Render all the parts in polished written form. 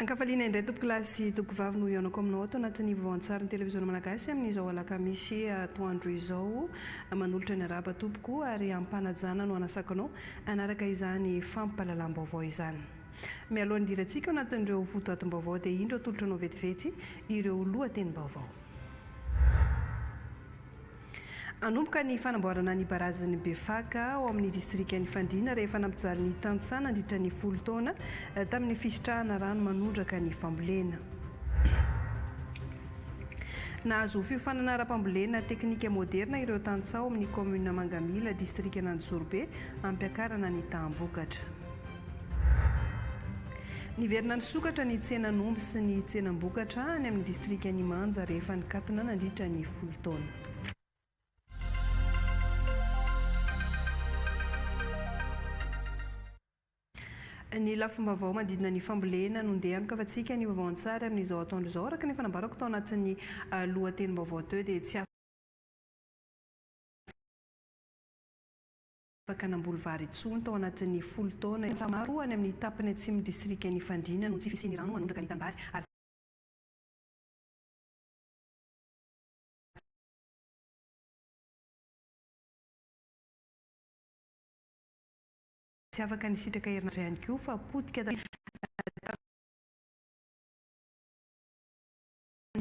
Ankafaliana indray tompokolahy sy tompokovavy no hihaonako aminao ato anatin'ny vaovao an-tsarin'ny televiziona malagasy amin'izao alakamisy atoandro izao. Manolotra ny arahaba tompoko ary am-panajana no anasako anao hanaraka izany fampahalalam-baovao izany. Mialohan'ny hidirantsika ao anatin'ireo votoatim-baovao dia indro atolotra anao vetivety ireo lohatenim-baovao. Hanomboka ny fanamboarana ny barazin'i Befaka ao amin'ny distrikan'i Fandriana rehefa nampijaly ny tantsaha nandritra ny folo taona tamin'ny fisitrahana rano manondraka ny fambolena. Nahazo fiofanana ara-pambolena teknika moderina ireo tantsaha ao amin'ny kaominina Mangamila, distrikan'Anjozorobe, hampiakarana ny taham-bokatra. Niverina nisokatra ny tsenan'omby sy ny tsenam-bokatra any amin'ny distrikan'i Manja rehefa nikatona nandritra ny folo taona. Ny lafim-baovao manodidina ny fambolena no ndeha hanokafantsika ny vaovao an-tsary amin'izao atoandro izao. Araka ny efa nambarako tao anatin'ny lohatenim-baovao teo dia tsy afaka namboly vary intsony tao anatin'ny folo taona. Tantsaha maro any amin'ny tapany atsimon'ny distrikan'i Fandriana no tsy fisian'ny rano manondraka ny tanimbary ary tsy afaka nisitraka herinaratra ihany koa fa potika tamin'ny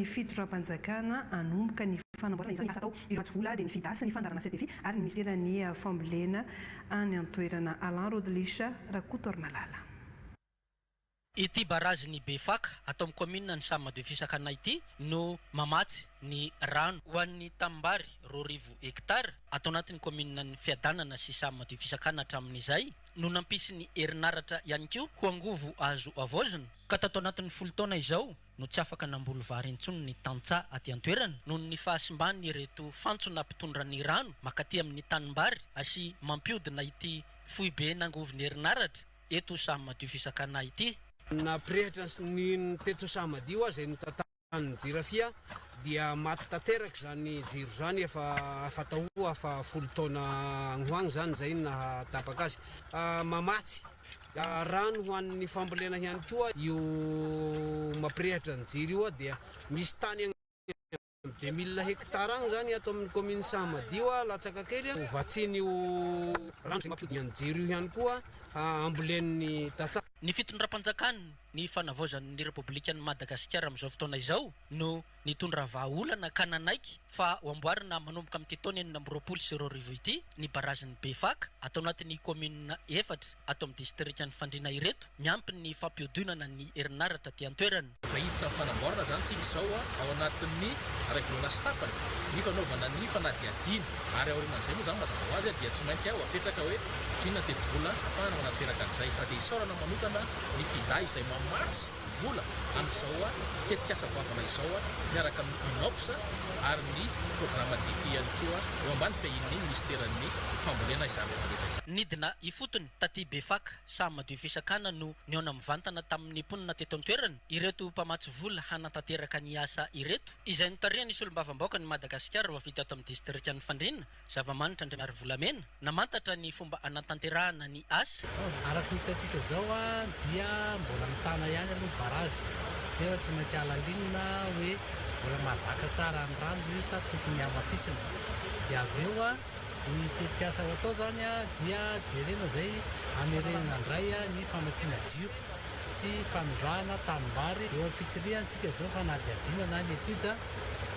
fitondram-panjakana hanomboka ny fanamboarana izany asa atao ireo mpamatsy vola dia ny FIDA sy ny fandaharana CTFI ary ny minisiteran'ny fambolena any an-toerana. Alain Rodlisha Rakotoarimalala. Ity barazin'i Befaka ato amin'ny kaominina ny Sahamadiofisakana Fisakana ity no mamatsy ny rano ho an'ny tanimbary 2000 hektara ato anatin'ny kaomininan'i Fiadanana sy Sahamadiofisakana hatramin'izay no nampisy ny herinaratra ihany koa ho angovo azo havaozina ka tato anatin'ny folo taona izao no tsy afaka namboly vary intsony ny tantsaha aty an-toerana noho ny fahasimban'ireto fantsona mpitondra ny rano makaty amin'ny tanimbary sy mampiodina ity foibe nangovon'ny herinaratra eto Sahamadio Fisakana ity. Nampirehitra ny teto Sahamadio aza izay notantanin'ny Jirafia dia maty tanteraka izany jiro izany efa afa-tao afa folo taona agny ho agny izany izay no nahatapaka azy. Mamatsy rano ho an'ny fambolena ihany koa io mampirehitra ny jiro io dia misy tany agny amin'ny 2000 hectares agny izany ato amin'ny commune Sahamadio latsaka kely ho vatsian'io rano izay mampiodina ny jiro io ihany koa hambolen'ny tantsaha. Ny fitondram-panjakana ny fanavaozan'ny Repoblikan'i Madagasikara amin'izao fotoana izao no nitondra vahaolana ka nanaiky fa ho amboarina manomboka amin'ity taona 2026 ity ny barazin'i Befaka ato anatin'ny kaominina efatra ato amin'ny distrikan'i Fandriana ireto miampy ny fampihodinana ny herinaratra aty an-toerana. Efa hiditra amin'ny fanamboarana izany tsika izao ao anatin'ny iray volana sy tapany ny fanaovana ny fanadihadiana ary aorianan'izay moa izany mazava ho azy dia tsy maintsy ho apetraka hoe ohatrinona ny tetibola ahafahana manatanteraka an'izay. Fa dia isaorana manokana ny FIDA izay mamatsy vola amin'izao tetikasa goavana izao miaraka amin'ny UNOPS ary ny programa DEFI ihany koa eo ambany fiahian'ny minisiteran'ny fambolena izany rehetra rehetra izany. Nidina ifotony taty Befaka Samy madio fisakana no nihaona mivantana tamin'ny mponina teto an-toerana ireto mpamatsy vola hanatanteraka ny asa ireto, izay notarihan'ny solombavambaokan'i Madagasikara voafidy ato amin'ny distrikan'i Fandriana, Zavamanitra Andrianarivolamena, namantatra ny fomba hanatanterahana ny asa. Araka ny hitantsika izao dia mbola mitana ihany aloha ny barazy nefa tsy maintsy halalinina hoe mbola mahazaka tsara ny rano ve io sa tokony hamafisina dia avy eo. Ny tetikasa ho atao izany dia jerena izay hamerenana indray ny famatsiana jiro sy fanondrahana tanimbary. Eo amin'ny fitsirihana isika izao fanadihadiana na ny étude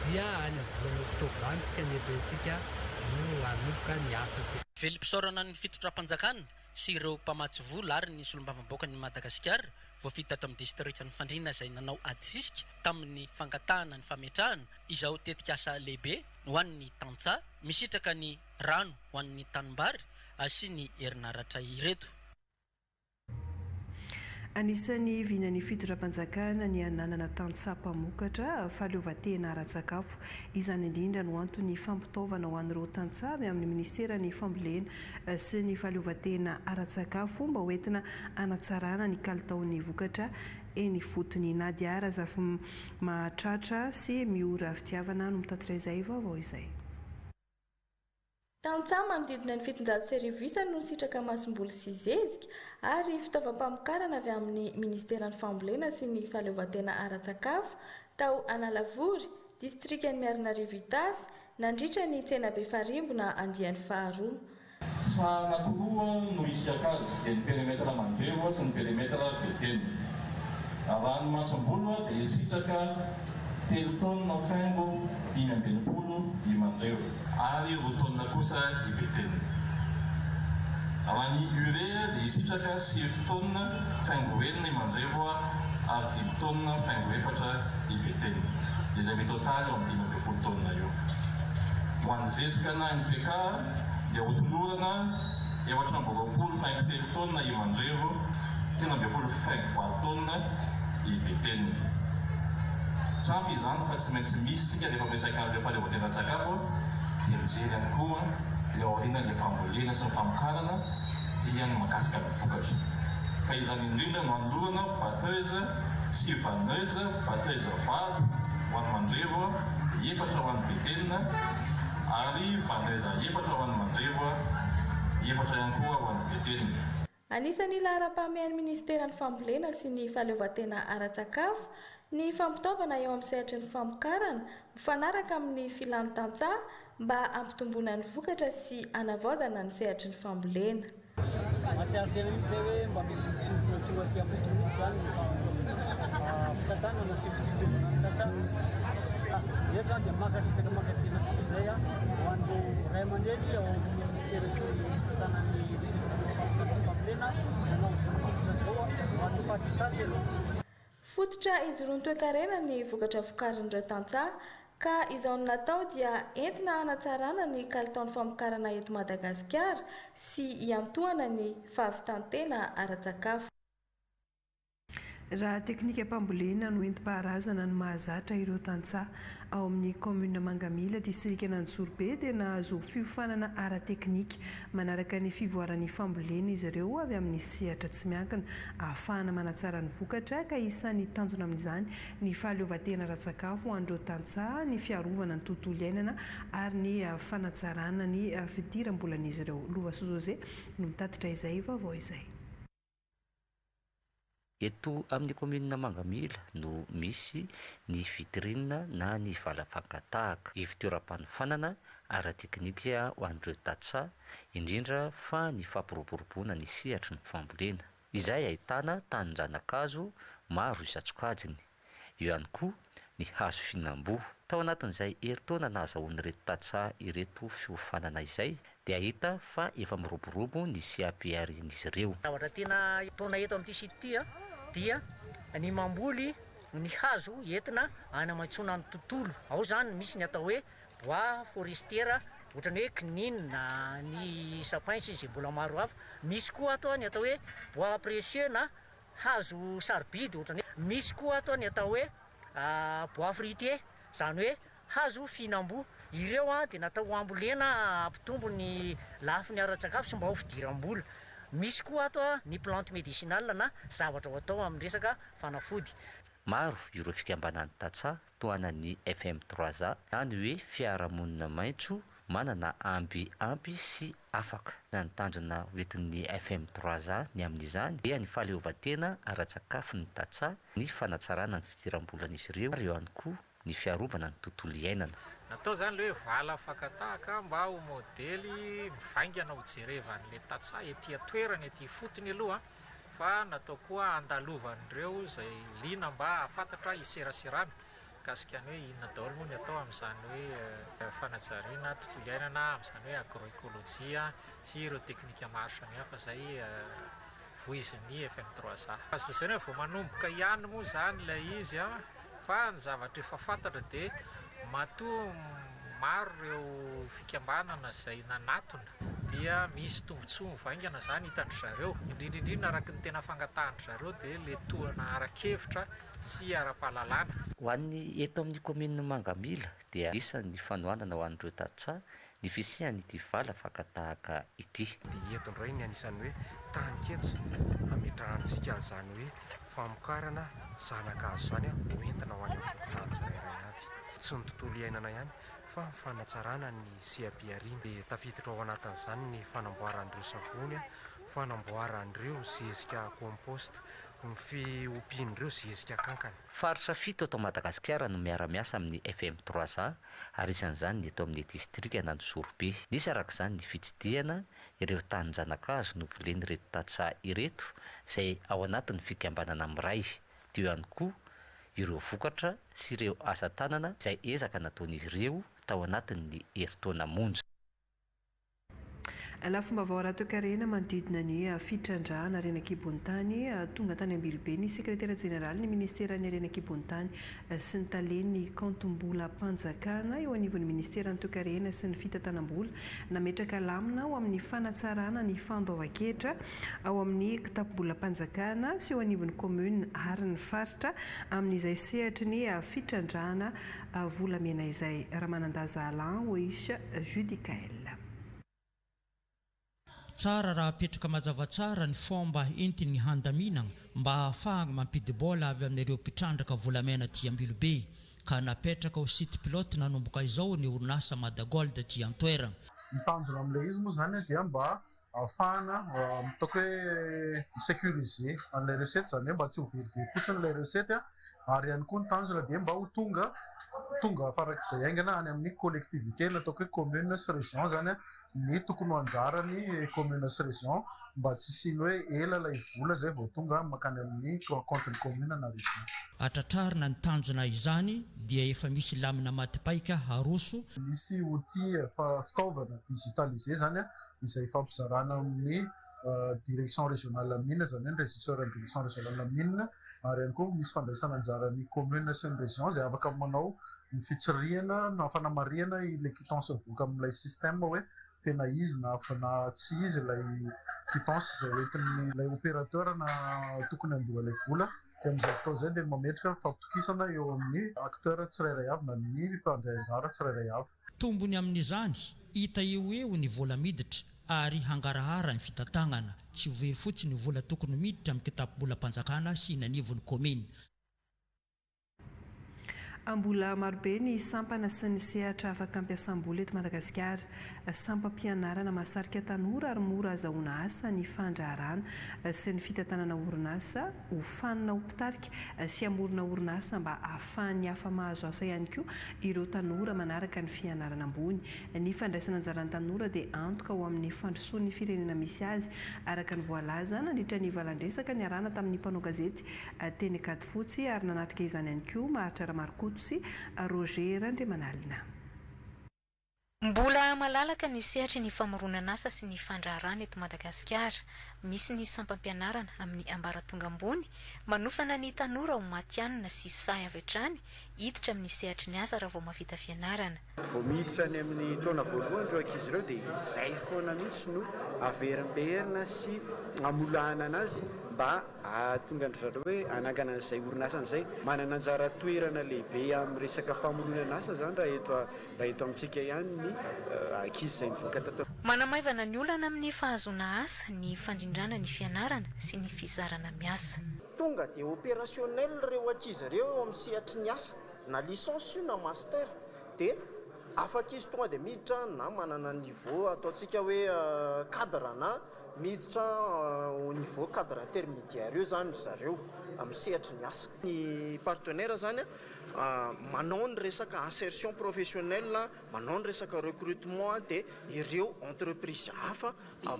dia any amin'ny volana oktobra any isika ny eritreretintsika no hanomboka ny asa. Velom-pisaorana ny fitondram-panjakana sy ireo mpamatsy vola ary ny solombavambaokan'i Madagasikara voafidy tato amin'ny distrikan'i Fandriana izay nanao ady sisika tamin'ny fangatahana ny fametrahana izao tetikasa lehibe ho an'ny tantsaha misitraka ny rano ho an'ny tanimbary sy ny herinaratra ireto. Anisan'ny vinan'ny fitondram-panjakana ny hananana tantsaha mpamokatra fahaleovantena ara-tsakafo. Izany indrindra no anton'ny fampitaovana ho an'ireo tantsaha avy amin'ny minisiteran'ny fambolena sy ny fahaleovantena ara-tsakafo mba hoentina hanatsarana ny kalitaon'ny vokatra eny ifotony. Nadia Razafimahatratra sy Miora Fitiavana no mitatitra izay vaovao izay. Tantsaha manodidina ny 1700 isa no nisitraka masomboly sy zezika ary fitaovam-pamokarana avy amin'ny Ministeran'ny Fambolena sy ny Fahaleovantena ara-tsakafo tao Analavory, distrikan'i Miarinarivo Itasy, nandritra ny Tsenabe Farimbona andiany faharoa. Saha anankiroa no hisitraka azy dia ny périmètre Mandrevo sy ny périmètre Betena. Raha ny masomboly dia hisitraka telo taonina faingo 65 i Mandrevo. Ary roa taonina kosa i Betena. Raha ny urea dia hisitraka sivy taonina faingo enina i Mandrevo ary dimy taonina faingo efatra i Betena. Izay mitotaly eo amin'ny 15 taonina eo. Ho an'ny zezika na NPK dia ho tolorana 24,3 taonina i Mandrevo, 13,8 taonina i Betena. Tsy ampy izany fa tsy maintsy misy tsika rehefa miresaka an'ireo fahaleovantenan-tsakafo dia mijery ihany koa ilay aorianan'ilay fambolena sy ny famokarana dia ny mahakasika ny vokatra. Ka izany indrindra no anolorana batteuse sy vanneuse, batteuse valo ho an'i Mandrevo, efatra ho an'i Betena ary vanneuse efatra ho an'i Mandrevo, efatra ihany koa ho an'i Betena. Anisan'ny laharam-pahamehan'ny Ministeran'ny Fambolena sy ny Fahaleovantena ara-tsakafo ny fampitaovana eo amin'ny sehatry ny famokarana mifanaraka amin'ny filan'ny tantsaha mba hampitomboana ny vokatra sy hanavaozana ny sehatry ny fambolena. Mahatsiaro tena mihitsy izay hoe mba misy mitsinjona tonga aty am-potony mihitsy izany ny fitantanana sy fitsinjovana ny tantsaha. Eto izany dia mankasitraka mankatelina tokoa izay ho an'ireo ray aman-dreny ao amin'ny minisitera sy ny fitantanan'ny fambolena nanao izao tolotra izao ho an'ny faritra Itasy aloha. Fototra ijoroan'ny toekarena ny vokatra vokarin'ireo tantsaha ka izao no natao dia entina hanatsarana ny kalitaon'ny famokarana eto Madagasikara sy hiantohana ny fahavitan-tena ara-tsakafo. Raha teknikam-pambolena no entim-paharazana no mahazatra ireo tantsaha ao amin'ny kaominina Mangamila, distrikan'Anjozorobe dia nahazo fiofanana ara-teknika manaraka ny fivoaran'ny fambolena izy ireo avy amin'ny sehatra tsy miankina ahafahana manatsara ny vokatra ka isan'ny tanjona amin'izany ny fahaleovantena ara-tsakafo ho an'ireo tantsaha, ny fiarovana ny tontolo iainana ary ny fanatsarana ny fidiram-bolan'izy ireo. Lovasoa José no mitatitra izay vaovao izay. Eto amin'ny kaominina Mangamila no misy ny vitrine na ny vala fangatahaka, ivon-toeram-panofanana ara-teknika ho an'ireo tantsaha, indrindra fa ny fampiroboroboana ny sehatry ny fambolena, izay ahitana tanin-janakazo maro isan-tsokajiny. Eo ihany koa ny hazo fihinam-boa. Tao anatin'izay herintaona nahazahoan'ireto tantsaha ireto fiofanana izay dia hita fa efa miroborobo ny CAPR-n'izy ireo. Zavatra tena ataonay eto amin'ity site ity dia ny mamboly ny hazo entina hanamaitsoana ny tontolo. Ao izany misy ny atao hoe bois forestier ohatran'ny hoe kininina, ny sapin sy izay mbola maro hafa. Misy koa ato ny atao hoe bois précieux na Hazo sarobidy ohatran'ny hoe. Misy koa ato ny atao hoe bois fruitier, izany hoe hazo fihinam-boa. Ireo dia natao ho ambolena hampitombo ny lafiny ara-tsakafo sy mba ho fidiram-bola. Misy koa ato ny plante médicinale na zavatra ho atao amin'ny resaka fanafody. Maro ireo fikambanan'ny tantsaha tohanan'ny FM trois A na ny hoe fiarahamonina maitso manana amby ampy sy afaka. Ny tanjona hoentin'ny FM trois A ny amin'izany dia ny fahaleovantena ara-tsakafon'ny tantsaha, ny fanatsarana ny fidiram-bolan'izy ireo ary eo ihany koa ny fiarovana ny tontolo iainana. Natao izany ilay hoe vala fakan-tahaka mba ho modely mivaingana hojerevan'ilay tantsaha ety an-toerana, ety ifotony aloha fa natao koa handalovan'ireo izay liana mba hahafantatra hiseraserana mikasika ny hoe inona daholo moa ny atao amin'izany hoe fanajariana tontolo iainana, amin'izany hoe agroekolojia sy ireo teknika maro samihafa izay voizin'ny FM trois A. Azo lazaina hoe vao manomboka ihany moa izany ilay izy fa ny zavatra efa fantatra dia matoa maro ireo fikambanana izay nanatona dia misy tombontsoa mivaingana izany hitan-dry zareo, indrindra indrindra araka ny tena fangatahan-dry zareo dia ilay tohana ara-kevitra sy ara-pahalalana. Ho an'ny eto amin'ny kaominin'i Mangamila dia isan'ny fanohanana ho an'ireo tantsaha ny fisian'ity vala fakan-tahaka ity. Dia eto indray ny anisan'ny hoe taninketsa hametrahantsika an'izany hoe famokarana zanakazo izany ho entina ho any amin'ny fokontany tsirairay avy. Tsy ny tontolo iainana ihany. fa fanatsarana ny seha-pihariana. Dia tafiditra ao anatin'izany ny fanamboaran'ireo savony, fanamboaran'ireo zezika compost, ny fiompian'ireo zezika kankana. Faritra fito eto Madagasikara no miara-miasa amin'ny FM trois A ary isan'izany ny eto amin'ny distrikan'Anjozorobe. Nisy araka izany ny fitsidihana ireo tanin-janakazo novolen'ireto tantsaha ireto izay ao anatin'ny fikambanana Miray. Teo ihany koa ireo vokatra sy ireo asa tanana izay ezaka nataon'izy ireo tao anatin'ny herintaona monja. Lafim-baovao ara-toekarena manodidina ny fitrandrahana harena an-kibon'ny tany. Tonga tany Ambilobe ny sekretera jeneralin'ny minisiteran'ny harena an-kibon'ny tany sy ny talen'ny kaontim-bolam-panjakana eo anivon'ny minisiteran'ny toekarena sy ny fitantanam-bola. Nametraka lamina ho amin'ny fanatsarana ny fandoavan-ketra ao amin'ny kitapom-bolam-panjakana sy eo anivon'ny kaominina ary ny faritra amin'izay sehatry ny fitrandrahana volamena izay. Ramanandaza Alain Oisha Judicaël. Tsara raha apetraka mazava tsara ny fomba entiny handaminagna mba hahafahagna mampidi-bola avy amin'ireo mpitrandraka volamena aty Ambilobe, ka napetraka ho site pilote nanomboka izao ny orinasa Madagold aty an-toeragna. Ny tanjona amin'ilay izy moa izany dia mba ahafahana ataoko hoe mi-sécuriser an'ilay recette, izany hoe mba tsy ho verivery fotsiny ilay recette ary ihany koa ny tanjona dia mba ho tonga tonga farak'izay haingana any amin'ny collectivité na ataoko hoe commune sy région izany ny tokony ho anjaran'ny commune sy région mba tsy hisian'ny hoe ela ilay vola izay vao tonga mankany amin'ny compte-n'ny commune na région. Hatratrarina ny tanjona izany dia efa misy lamina maty paika haroso. Misy outil fitaovana digitalisé izany izay ifampizarana amin'ny direction régionale mine, izany hoe ny régisseur ny direction régionale mine ary ihany koa misy fandraisana anjaran'ny commune sy ny région izay afaka manao ny fitsirihana na fanamarihana ilay quittance mivoaka amin'ilay système hoe tena izy na na tsy izy ilay quittance izay hoentin'ilay opérateur na tokony handoa ilay vola dia amin'izay fotoana izay dia mametraka fampitokisana eo amin'ny acteur tsirairay avy na ny mpandray anjara tsirairay avy. Tombony amin'izany, hita eo ho eo ny vola miditra ary hangarahara ny fitantagnana, tsy ho very fotsiny ny vola tokony miditra amin'ny kitapom-bolam-panjakana sy eny anivon'ny kaominina. Mbola marobe ny sampana sy ny sehatra afaka ampiasam-bola eto Madagasikara. Sampam-pianarana mahasarika tanora ary mora azahoana asa ny fandraharahana sy ny fitantanana orinasa. Hofanina ho mpitarika sy hamorona orinasa mba hahafahan'ny hafa mahazo asa ihany koa ireo tanora manaraka ny fianarana ambony. Ny fandraisana anjaran'ny tanora dia antoka ho amin'ny fandrosoan'ny firenena misy azy, araka ny voalaza nandritra ny valan-dresaka niarahana tamin'ny mpanao gazety teny Ankadifotsy ary nanatrika izany ihany koa Maharitra Ramarokoto sy Roger Randriamanalina. Mbola malalaka ny sehatry ny famoronan'asa sy ny fandraharahana eto Madagasikara. Misy ny sampam-pianarana amin'ny ambaratonga ambony, manofana ny tanora ho matihanina sy sahy avy hatrany hiditra amin'ny sehatry ny asa raha vao mahavita fianarana. Vao miditra any amin'ny taona voalohany ireo ankizy ireo dia izay foana mihitsy no averimberina sy amolahana anazy mba hahatonga an-dry zareo hoe hanangana an'izay orinasany izay. Manana anjara toerana lehibe amin'ny resaka famoronana asa izany raha eto Raha eto amintsika ihany ny ankizy izay nivoaka tato. Manamaivana ny olana amin'ny fahazoana asa ny fandrindrana ny fianarana sy ny fizarana miasa. Tonga dia opérationnel ireo ankizy ireo eo amin'ny sehatry ny asa, na licence io na master, dia afaka izy tonga dia miditra na manana niveau ataontsika hoe cadre na miditra au niveau cadre intermédiaire eo izany ry zareo amin'ny sehatry ny asa. Ny partenaire izany manao ny resaka insertion professionnelle, manao ny resaka recrutement dia ireo entreprise hafa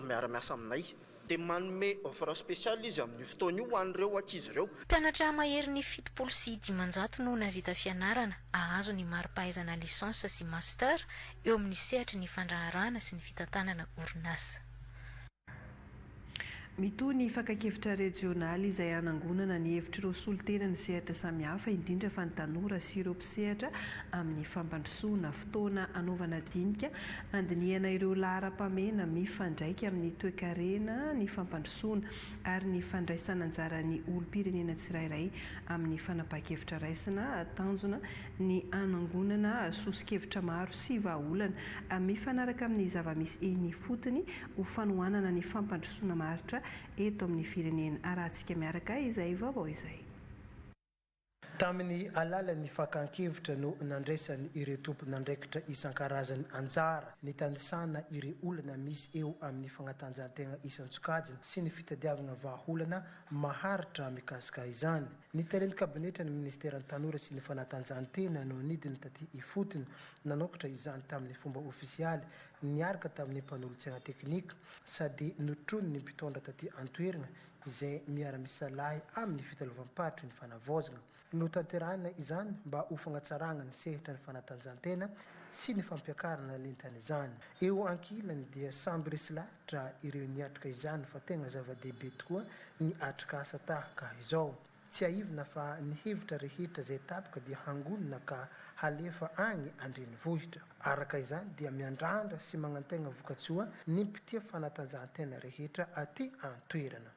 miara-miasa aminay. Dia manome offre spéciale izy amin'io fotoana io ho an'ireo ankizy ireo. Mpianatra maherin'ny 570 no nahavita fianarana hahazo ny mari-pahaizana licence sy master eo amin'ny sehatry ny fandraharahana sy ny fitantanana orinasa. Mitohy ny fakan-kevitra rejionaly izay hanangonana ny hevitr'ireo solontena ny sehatra samihafa, indrindra fa ny tanora sy ireo mpisehatra amin'ny fampandrosoana. Fotoana hanaovana dinika handinihana ireo laharam-pahamehana mifandraika amin'ny toekarena, ny fampandrosoana ary ny fandraisan'anjaran'ny olom-pirenena tsirairay amin'ny fanapahan-kevitra raisina. Tanjona ny hanangonana soso-kevitra maro sy vahaolana mifanaraka amin'ny zava-misy eny ifotony ho fanohanana ny fampandrosoana maharitra eto amin'ny firenena. Arahantsika miaraka izay vaovao izay. Tamin'ny alalan'ny fakan-kevitra no nandraisan' ireo tompon'andraikitra isan-karazany anjara, nitanisana ireo olana misy eo amin'ny fagnatanjahantena isan-tsokajiny sy ny fitadiavagna vahaolana maharitra mikasika izany. Ny talen'ny kabinetran'ny minisiteran'ny Tanora sy ny fanatanjahantena no nidina taty ifotony nanokatra izany tamin'ny fomba ofisialy niaraka tamin'ny mpanolotsaina teknika sady notronin'ny mpitondra taty an-toerana izay miara-misalahy amin'ny fitaleovam-paritry ny fanavaozana. Notanterahina izany mba ho fagnatsaragna ny sehatra ny fanatanjahantena sy ny fampiakarana lentan'izany. Eo ankilany dia samby resy lahatra ireo niatrika izany fa tegna zava-dehibe tokoa ny atrikasa tahaka izao. Tsiahivina fa ny hevitra rehetra izay tapaka dia hangonina ka halefa agny andrenivohitra. Araka izany dia miandrandra sy magnantegna vokatsoa ny mpitia fanatanjahantena rehetra aty an-toerana.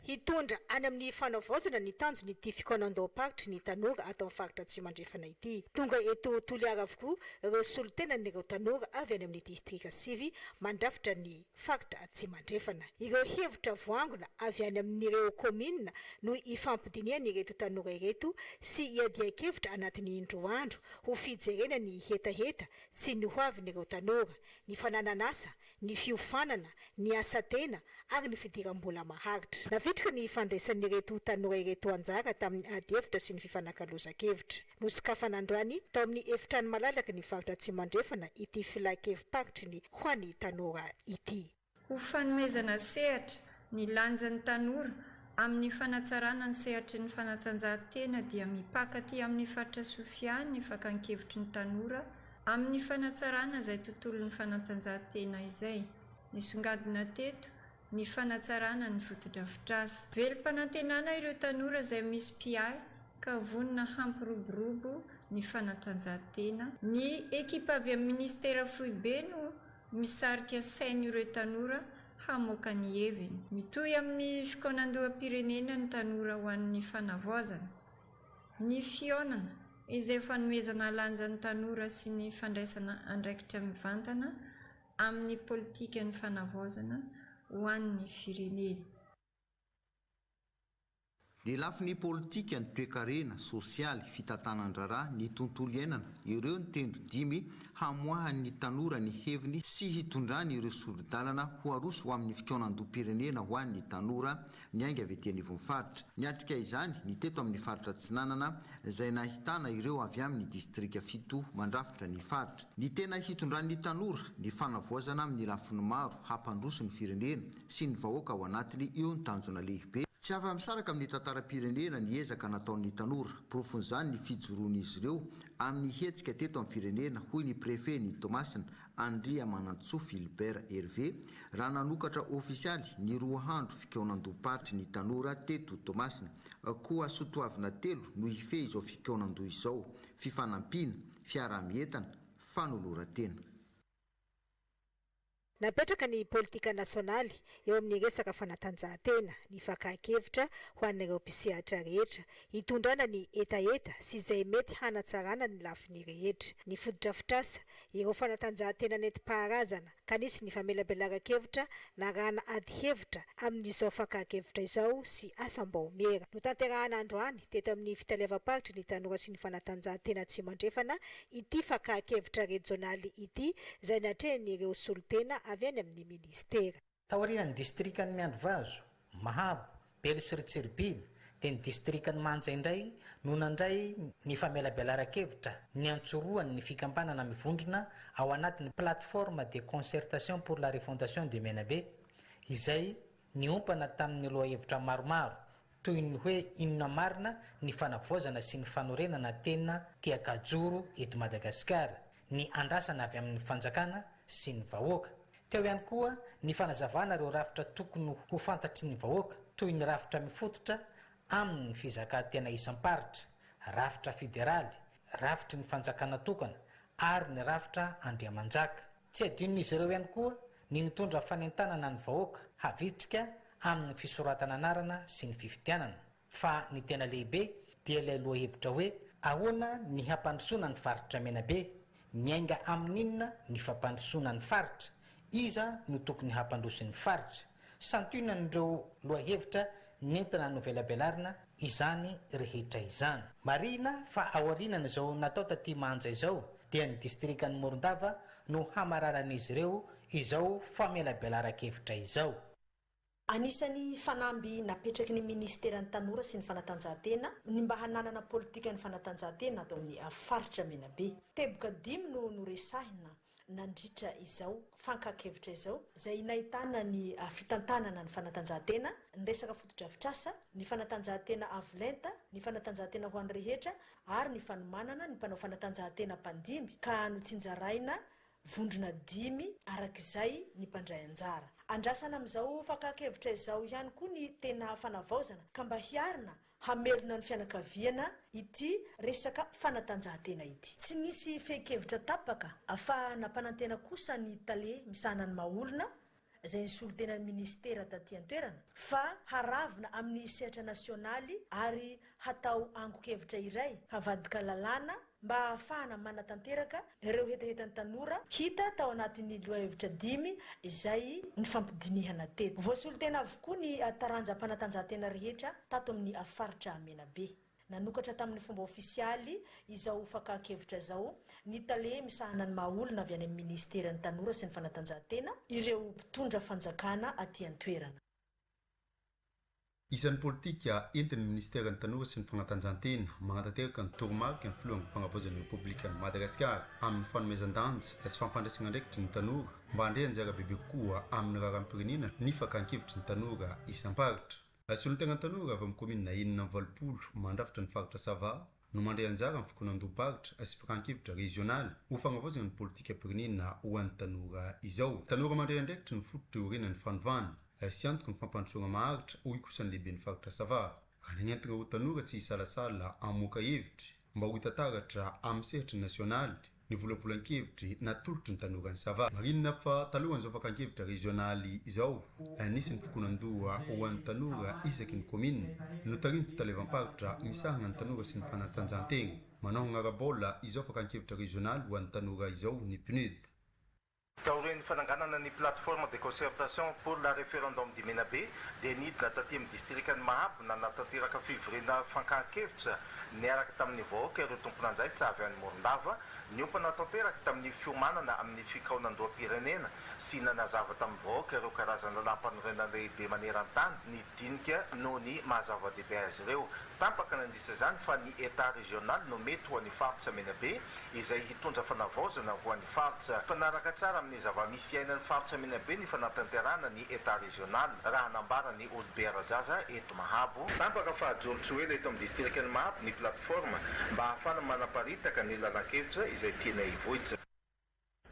Hitondra any amin'ny fanavaozana ny tanjon'ity fikaonandoham-paritry ny tanora ato amin'ny faritra Atsimo Andrefana ity. Tonga eto Toliara avokoa ireo solontenan'ireo tanora avy any amin'ny distrika sivy mandrafitra ny faritra Atsimo Andrefana. Ireo hevitra voangona avy any amin'ireo kaominina no ifampidinihan'ireto tanora ireto sy iadian-kevitra anatin'ny indroa andro ho fijerena ny hetaheta sy ny hoavin'ireo tanora, ny fananan'asa, ny fiofanana, ny asa tena ary ny fidiram-bola maharitra. Navitrika ny fandraisan'ireto tanora ireto anjara tamin'ny ady hevitra sy ny fifanakalozan-kevitra. Nosokafana androany tao amin'ny efitrano malalaky ny faritra Atsimo Andrefana ity filan-kevi-paritry ny ho an'ny tanora ity. Ho fanomezana sehatra ny lanjan'ny tanora amin'ny fanatsarana ny sehatry ny fanatanjahantena dia mipaka aty amin'ny faritra Sofia ny fakan-kevitry ny tanora amin'ny fanatsarana izay tontolon'ny fanatanjahantena izay. Nisongadina teto ny fanatsarana ny fotodrafitrasa. Velom-panantenana ireo tanora izay misy mpiahy ka vonona hampiroborobo ny fanatanjahantena. Ny ekipa avy amin'ny minisitera foibe no misarika sain'ireo tanora hamoaka ny heviny. Mitohy amin'ny fikaonandoham-pirenena ny tanora ho an'ny fanavaozana. Ny fihaonana, izay fanomezana lanja ny tanora sy ny fandraisana andraikitra mivantana amin'ny politikan'ny fanavaozana ho an'ny firenena. Ny lafiny politika, ny toekarena, sosialy, fitantanan-draharaha, ny tontolo iainana, ireo ny tendro dimy hamoahan'ny tanora ny heviny sy hitondrany ireo sori-dalana ho aroso ho amin'ny fikaonandoham-pirenena ho an'ny tanora niainga avy ety anivon'ny faritra. Niatrika izany ny teto amin'ny faritra Atsinanana izay nahitana ireo avy amin'ny distrika fito mandrafitra ny faritra. Ny tena hitondran'ny tanora ny fanavaozana amin'ny lafiny maro hampandroso ny firenena sy ny vahoaka ao anatiny io ny tanjona lehibe. Tsy afa-misaraka amin'ny tantaram-pirenena ny ezaka nataon'ny tanora. Porofon'izany ny fijoroan'izy ireo amin'ny hetsika teto amin'ny firenena, hoy ny Préfet ny Toamasina, Andriamanantsoa Philbert Hervé, raha nanokatra ofisialy ny roa andro fikaonandoham-paritry ny tanora teto Toamasina. Koa soatoavina telo no hifehy izao fikaonandoha izao, fifanampiana, fiaraha-mientana, fanoloran-tena. Napetraka ny politika nasionaly eo amin'ny resaka fanatanjahantena, ny fakàn-kevitra ho an'ireo mpisehatra rehetra, hitondrana ny hetaheta sy izay mety hanatsarana ny lafiny rehetra. Ny fotodrafitrasa, ireo fanatanjahantena nentim-paharazana, ka nisy ny famelabelaran-kevitra narahana ady hevitra amin'izao fakàn-kevitra izao sy asam-baomiera. Notanterahana androany teto amin'ny fitaleavam-paritry ny tanora sy ny fanatanjahantena Atsimo Andrefana ity fakàn-kevitra rejionaly ity izay natrehin'ireo solontena avy any amin'ny minisitera. Taorian'ny distrikan'i Miandrivazo, Mahabo, Belo sy Ritsiribihina dia ny distrikan'i Manja indray no nandray ny famelabelaran-kevitra niantsorohan'ny fikambanana mivondrona ao anatin'ny Plateforme de concertation pour la refondation de Menabe izay niompana tamin'ny lohahevitra maromaro toy ny hoe inona marina ny fanavaozana sy ny fanorenana tena tian-kajoro eto Madagasikara, ny andrasana avy amin'ny fanjakana sy ny vahoaka. Teo ihany koa ny fanazavana ireo rafitra tokony ho fantatry ny vahoaka, toy ny rafitra mifototra amin'ny fizakan-tena isam-paritra, rafitra federaly, rafitry ny fanjakana tokana ary ny rafitra andriamanjaka. Tsy adinon'izy ireo ihany koa ny nitondra fanentanana ny vahoaka havitrika amin'ny fisoratana anarana sy ny fifidianana. Fa ny tena lehibe dia ilay lohahevitra hoe ahoana ny hampandrosoana ny faritra Menabe? Miainga amin'inona ny fampandrosoana ny faritra? Iza no tokony hampandroso ny faritra? Santionan'ireo lohahevitra nentina novelabelarina. izany rehetra izany. Marihina fa aorianan'izao natao taty Manja izao dia ny distrikan'i Morondava no hamararan'izy ireo izao famelabelaran-kevitra izao. Anisan'ny fanamby napetraky ny minisiteran'ny Tanora sy ny Fanatanjahantena ny mba hananana politikan'ny fanatanjahantena ato amin'ny faritra Menabe. Teboka dimy no noresahina nandritra izao fankan-kevitra izao, izay nahitana ny fitantanana ny fanatanjahantena, ny resaka fotodrafitrasa, ny fanatanjahantena avo lenta, ny fanatanjahantena ho an'ny rehetra ary ny fanomanana ny mpanao fanatanjahantena mpandimby ka notsinjaraina Vondrona dimy araka izay ny mpandray anjara. Andrasana amin'izao fakan-kevitra izao ihany koa ny tena fanavaozana ka mba hiarina hamelona ny fianakaviana ity resaka fanatanjahantena ity. Tsy nisy fehin-kevitra tapaka fa nampanantena kosa ny tale misahana ny maha olona izay nisolo tena ny minisitera taty an-toerana, fa haravona amin'ny sehatra nasionaly ary hatao angon-kevitra iray havadika lalàna mba hahafahana manatanteraka ireo hetahetan'ny tanora hita tao anatin'ny lohahevitra dimy izay nifampidinihana teto. Voasolo tena avokoa ny taranjam-panatanjahantena rehetra tato amin'ny faritra Menabe. Nanokatra tamin'ny fomba ofisialy izao fakan-kevitra izao ny tale misahana ny maha olona avy any amin'ny minisiteran'ny Tanora sy ny Fanatanjahantena, ireo mpitondra fanjakana aty an-toerana. Isan'ny politika entin'ny minisiteran'ny Tanora sy ny Fanatanjahantena manatanteraka ny toromariky ny filohan'ny Fanavaozan'ny Repoblikan'i Madagasikara amin'ny fanomezan-danja sy fampandraisana andraikitry ny tanora mba handray anjara bebe kokoa amin'ny raharaham-pirenena ny fakan-kevitry ny tanora isam-paritra. Solontenan'ny tanora avy amin'ny kaominina 86 mandrafitra ny faritra Sava no mandray anjara amin'ny fikaonandoham-paritra sy fakan-kevitra rezionaly ho fagnavaozana ny politikam-pirenena ho an'ny tanora izao. Tanora mandray andraikitra no fototra iorenan'ny fanovana sy antoky ny fampandrosoana maharitra, hoy kosa ny lehiben'ny faritra Sava. Raha nanentana ireo tanora tsy hisalasala hamoaka hevitra mba ho hita taratra amin'ny sehatry ny nasionaly ny volavolan-kevitry natolotry ny tanoran'i Sava. Marihina fa talohan'izao fakan-kevitra rezionaly izao, nisy ny fikonan-doha ho an'ny tanora isaky ny kaominina, notarihin'ny fitalevam-paritra misahana ny tanora sy ny fanatanjahantena. Manohana ara-baola izao fakan-kevitra rezionaly ho an'ny tanora izao ny PNUD. Taorian'ny fananganana ny Plateforme de concertation pour la référendum du Menabe dia nidina taty amin'ny distrikan'i Mahabo nanatanteraka fivoriana fankahan-kevitra niaraka tamin'ny vahoaka ireo tompon'andraikitra avy any Morondava niompana tanteraka tamin'ny fiomanana amin'ny fikaonandoham-pirenena sy nanazava tamin'ny vahoaka ireo karazana lalàmpanorenana lehibe maneran-tany ny dinika noho ny maha zava-dehibe azy ireo. Tampaka nandritra izany fa ny Etat régional no mety ho an'ny faritra Menabe izay hitondra fanavaozana ho an'ny faritra. Mifanaraka tsara amin'ny zava-misy iainan'ny faritra Menabe ny fanatanterahana ny Etat régional, raha nambaran'i Olobe Rajaza eto Mahabo. Tampaka fa hajoro tsy ho ela eto amin'ny distrikan'i Mahabo ny plateforme mba hahafahana manaparitaka ny lalan-kevitra izay tiana hivoitra.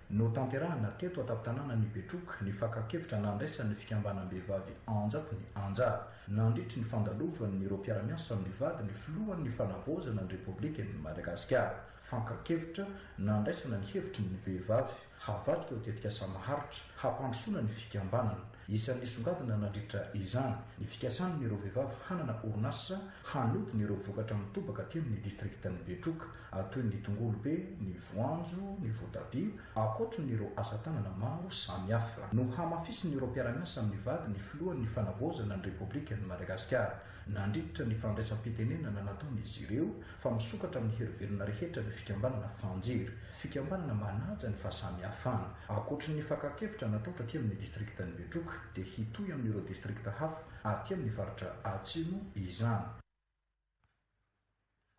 Notanterahina teto an-tampon-tanànan'i Betroka ny fakan-kevitra nandraisan'ny fikambanam-behivavy anjatony anjara, nandritry ny fandalovan'ireo mpiara-miasa amin'ny vadiny filohan'ny Fanavaozana ny Repoblikan'i Madagasikara. Fankan-kevitra nandraisana ny hevitry ny vehivavy havadika ho tetikasa maharitra hampandrosoana ny fikambanana. Isan'ny nisongadina nandritra izany ny fikasan'ireo vehivavy hanana orinasa hanodina ireo vokatra mitobaka aty amin'ny distriktan'i Betroka, toy ny tongolo be, ny voanjo, ny voatabia, ankoatrin'ireo asa tanana maro samihafa. Nohamafisin'ireo mpiara-miasa amin'ny vady ny filohan'ny Fanavaozana ny Repoblikan'i Madagasikara, nandritra ny fandraisam-pitenenana nataon'izy ireo fa misokatra amin'ny hery velona rehetra ny fikambanana Fanjery, fikambanana manaja ny fahasamihafana. Ankoatry ny fakan-kevitra natao taty amin'ny distriktan'i Betroka dia hitohy amin'ireo distrikta hafa aty amin'ny faritra Atsimo izany.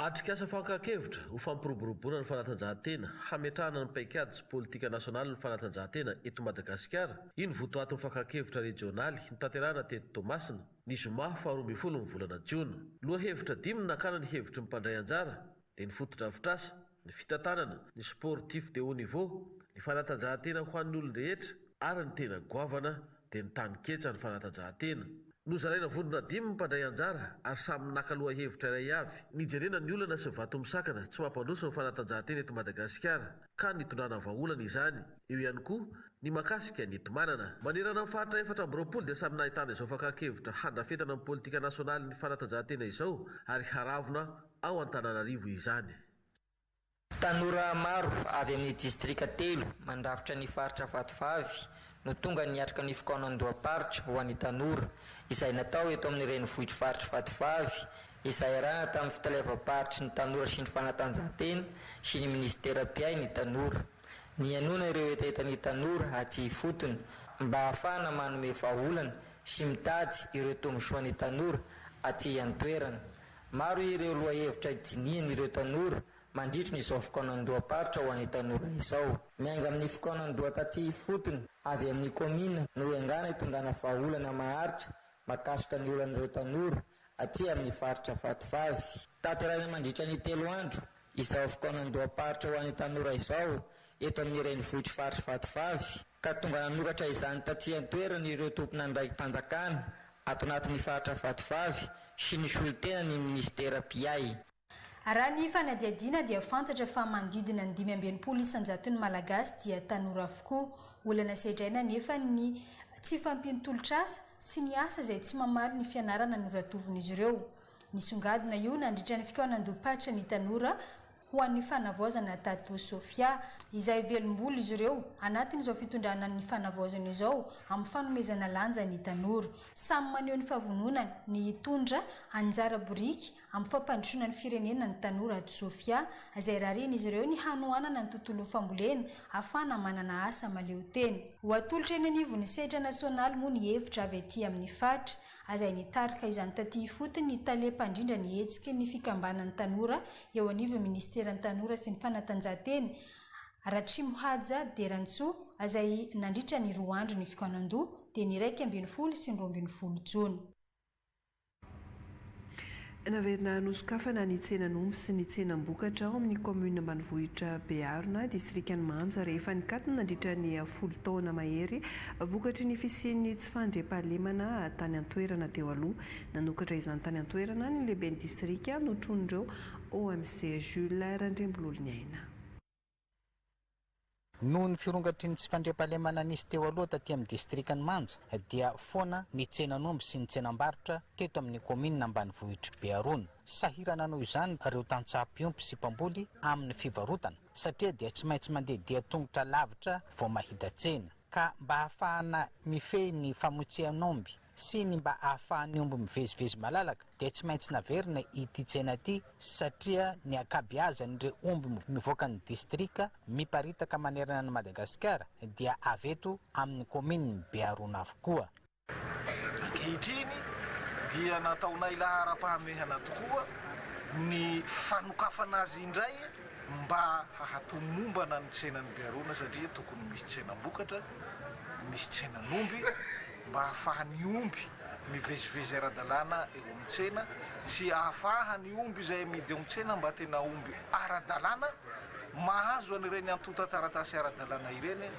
Atrikasa fankan-kevitra ho fampiroboroboana ny fanatanjahantena, hametrahana ny paikady sy politika nasionalin'ny fanatanjahantena eto Madagasikara, iny votoatin'ny fakan-kevitra rejionaly notanterahina teto Toamasina, ny zoma faha 12 ny volana jona. Lohahevitra dimy no nakana ny hevitry ny mpandray anjara, dia ny fotodrafitrasa, ny fitantanana, ny sportif de haut niveau, ny fanatanjahantena ho an'ny olon-drehetra ary ny tena goavana dia ny taninketsa ny fanatanjahantena. Nozaraina vondrona dimy ny mpandray anjara ary samy naka lohahevitra iray avy, nijerena ny olana sy vato misakana tsy mampandroso ny fanatanjahantena eto Madagasikara ka nitondrana vahaolana izany, eo ihany koa ny mahakasika ny enti-manana. Manerana ny faritra 24 dia samy nahitana izao fakan-kevitra handrafetana ny politika nasionalin'ny fanatanjahantena izao ary haravona ao Antananarivo izany. Tanora maro avy amin'ny distrika telo mandrafitra ny faritra Vatovavy no tonga niatrika ny fikaonandoham-paritra ho an'ny tanora, izay natao eto amin'ny renivohitr'i faritr'i Vatovavy. Izay iarahana tamin'ny fitaleavam-paritry ny tanora sy ny fanatanjahantena sy ny minisitera mpiahy ny tanora. Nihainoana ireo hetahetan'ny tanora aty ifotony mba hahafahana manome vahaolana sy mitady ireo tombontsoan'ny tanora aty an-toerana. Maro ireo lohahevitra dinihan'ireo tanora mandritry ny izao fikaonandoham-paritra ho an'ny tanora izao. Miainga amin'ny fikaonandoha taty ifotony avy amin'ny kaominina no iangana hitondrana vahaolana maharitra mahakasika ny olan'ireo tanora aty amin'ny faritra Vatovavy. Tanterahina mandritra ny telo andro izao fikaonandoham-paritra ho an'ny tanora izao eto amin'ny renivohitr'i faritr'i Vatovavy, ka tonga nanoratra izany taty an-toerana ireo tompon'andraiki-panjakana ato anatin'ny faritra Vatovavy sy ny solotenan'ny minisitera mpiahy. Raha ny fanadihadiana dia fantatra fa manodidina ny 65 isan-jaton'ny Malagasy dia tanora avokoa. Olana sedraina anefa ny tsy fahampian'ny tolotr'asa sy ny asa izay tsy mamaly ny fianarana noratovin'izy ireo. Nisongadina io nandritra ny fikaonandoham-paritra ny tanora ho an'ny fanavaozana tato Sofia, izay velom-bolo izy ireo anatin'izao fitondrana ny fanavaozana izao amin'ny fanomezana lanja ny tanora. Samy maneho ny fahavononany ny hitondra anjara biriky amin'ny fampandrosoana ny firenena ny tanora ato Sofia, izay rarian'izy ireo ny hanohanana ny tontolon'ny fambolena ahafahana manana asa mahaleotena. Ho atolotra eny anivon'ny sehatra nasionaly moa ny hevitra avy aty amin'ny faritra, izay nitarika izany taty ifotony ny tale mpandrindra ny hetsiky ny fikambanan'ny tanora eo anivon'ny minisiteran'ny tanora sy ny fanatanjahantena, Ratrimohaja Derantsoa, izay nandritra ny roa andro ny fikaonandoha, dia ny 11 sy ny 12 jona. Naverina nosokafana ny tsenan'omby sy ny tsenam-bokatra ao amin'ny kaominina ambanivohitra Bearona, distrikan'i Manja, rehefa nikatona nandritra ny folo taona mahery vokatry ny fisian'ny tsy fandriampahalemana tany an-toerana teo aloha. Nanokatra izany tany an-toerana ny lehiben'ny distrika notronin'ireo OMC Jules Randriambololoniaina. Noho ny firongatry ny tsy fandriampahalemana nisy teo aloha taty amin'ny distrikan'i Manja dia foana ny tsenan'omby sy ny tsenam-barotra teto amin'ny kaominina ambanivohitr'i Beharona. Sahirana noho izany ireo tantsaha mpiompy sy mpamboly amin'ny fivarotana satria dia tsy maintsy mandeha dian-tongotra lavitra vao mahita tsena. Ka mba hahafahana mifehy ny famotsehan'omby sy ny mba ahafahan'ny omby mivezivezy malalaka dia tsy maintsy naverina ity tsena ity satria ny ankabeazan'ireo omby mivoaka ny distrika miparitaka manerana an'i Madagasikara dia avy eto amin'ny kaominin'i Beharona avokoa. Ankehitriny dia nataonay laharam-pahamehana tokoa ny fanokafana azy indray mba hahatomombana ny tsenan'i Beharona satria tokony misy tsenam-bokatra, misy tsenan'omby. mba ahafahan'ny omby mivezivezy ara-dalàna eo amin'ny tsena sy ahafahan'ny omby izay amidy eo amin'ny tsena mba tena omby ara-dalàna mahazo an'ireny antontan-taratasy ara-dalàna ireny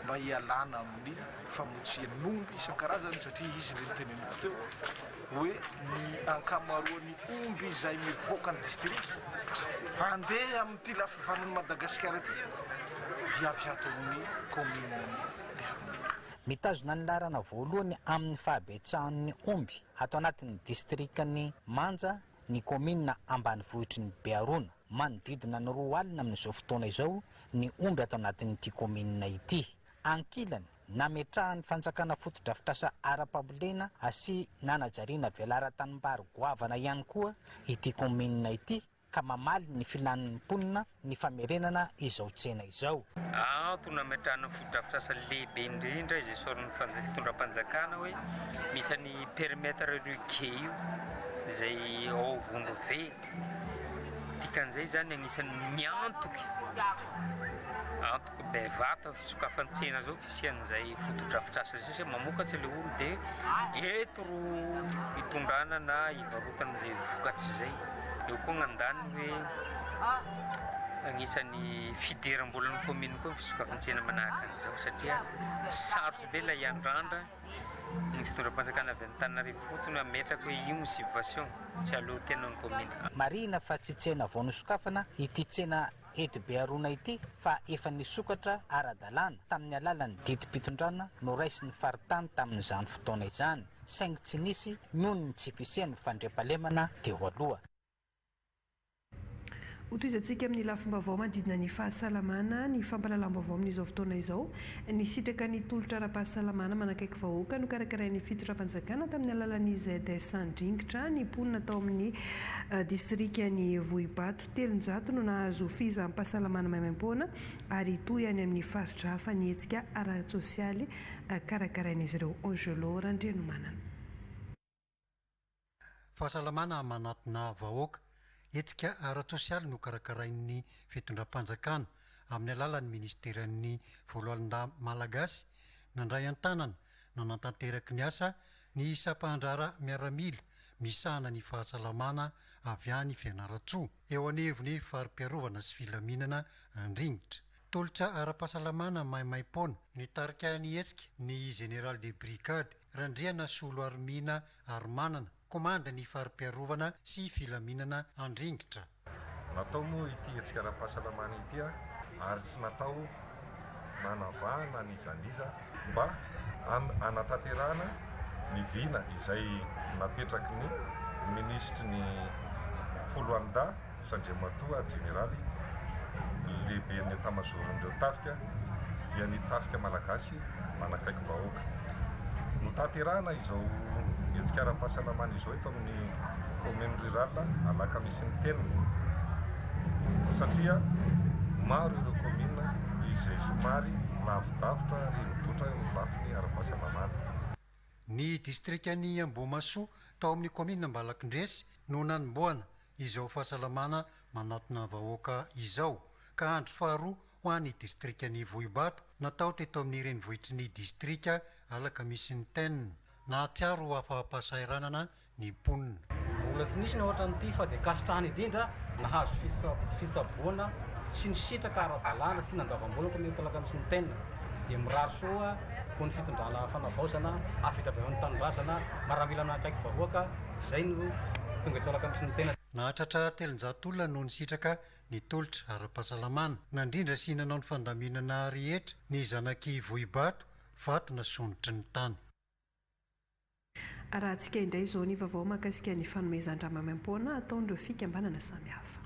mba hialana amin'ny famotsian'omby isan-karazany satria izy ilay noteneniko teo hoe ny ankamaroan'ny omby izay mivoaka ny distrika handeha amin'ity lafivalon'i Madagasikara ity dia avy ato amin'ny kaomininan'i Bearona. Mitazona ny laharana voalohany amin'ny fahabetsahan'ny omby ato anatin'ny distrikan'i Manja ny kaominina ambanivohitry ny Beharona. Manodidina ny 20 amin'izao fotoana izao ny omby ato anatin'ity kaominina ity. Ankilany, nametrahan'ny fanjakana fotodrafitrasa ara-pambolena sy nanajariana velaran-tanimbary goavana ihany koa ity kaominina ity ka mamaly ny filan'ny mponina ny famerenana izao tsena izao. Antony nametrahana ny fotodrafitrasa lehibe indrindra izay esorin'ny fitondram-panjakana hoe misy an'i périmètre rugueux io izay ao Vondrove, dikan'izay izany anisan'ny miantoky antoky bevata fisokafan'ny-tsena zao fisian'izay fotodrafitrasa izay satria mamokatra ilay olo dia eto ro hitondrana na hivarotana izay vokatra izay. Eo koa ny andaniny hoe anisan'ny fidiram-bolan'ny commune koa ny fisokafan-tsena manahaka an'izao satria sarotra be ilay hiandrandra ny fitondram-panjakana avy Antananarivo fotsiny hoe hametraka hoe io ny subvention, tsy aleo tena ny commune. Marihina fa tsy tsena vao nosokafana ity tsena eto Beharona ity fa efa nisokatra ara-dalàna tamin'ny alalan'ny didim-pitondrana noraisin'ny faritany tamin'izany fotoana izany, saingy tsy nisy noho ny tsy fisian'ny fandriampahalemana teo aloha. Hotohizantsika amin'ny lafim-baovao manodidina ny fahasalamana ny fampahalalam-baovao amin'izao fotoana izao. Nisitraka ny tolotra ara-pahasalamana manakaiky vahoaka nokarakarain'ny fitondram-panjakana tamin'ny alalan'ny ZS Andringitra ny mponina tao amin'ny distrikan'i Vohibato. 300 no nahazo fizaham-pahasalamana maimaimpoana ary hitohy any amin'ny faritra hafa ny hetsika ara-tsosialy karakarain'izy ireo. Angelo Randrianomanana. Fahasalamana manatona vahoaka, hetsika ara-tsosialy nokarakarain'ny fitondram-panjakana amin'ny alalan'ny minisiteran'ny Voaloalindahy Malagasy, nandray an-tanana nanantanteraky ny asa ny sampandraharaha miaramila misahana ny fahasalamana avy any Fianarantsoa, eo anivon'ny fari-piarovana sy filaminana Andringitra. Tolotra ara-pahasalamana maimaim-poana. Nitarika ny hetsika ny Général de Brigade Randrianasoloarimina Arimanana, komandy ny fari-piarovana sy filaminana Andringitra. Natao moa ity hetsika ara-pahasalamana ity ary tsy natao nanavahana an'iza n'iza mba hanatanterahana ny vina izay napetraky ny minisitry ny foloalindahy sy Andriamatoa Jeneraly lehiben'ny etamazoron'ireo tafika dia ny tafika malagasy manakaiky vahoaka. Notanterahana izao hetsika ara-pahasalamana izao eto amin'ny commune rurale Alakamisinitenina satria maro ireo commune izay somary lavidavitra renivohitra eo amin'ny lafiny ara-pahasalamana. Ny distrikan'i Ambohimahasoa tao amin'ny kaominina Ambalakindresy no nanombohana izao fahasalamana manatona vahoaka izao ka andro faharoa ho an'ny distrikan'i Vohibato natao teto amin'ny renivohitry ny distrika Alakamisinitenina. Nahatsiaro ho afa-pahasahiranana ny mponina. Mbola tsy nisy ny ohatran'ity fa dia ankasitrahana indrindra nahazo fitsaboana sy nisitraka ara-dalàna sy nandoavam-bola koa ny eto Alakamisinitenina. Dia mirary soa ho ny fitondrana fanavaozana hahavita avy amin'ny tanindrazana maramila manakaiky vahoaka izay no tonga eto Alakamisinitenina. Nahatratra 300 olona no nisitraka ny tolotra ara-pahasalamana. Nandrindra sy nanao ny fandaminana rehetra ny zanak'i Vohibato, vato nasondrotry ny tany. Arahantsika indray izao ny vaovao mahakasika ny fanomezan-dra maimaimpoana ataon'ireo fikambanana samihafa.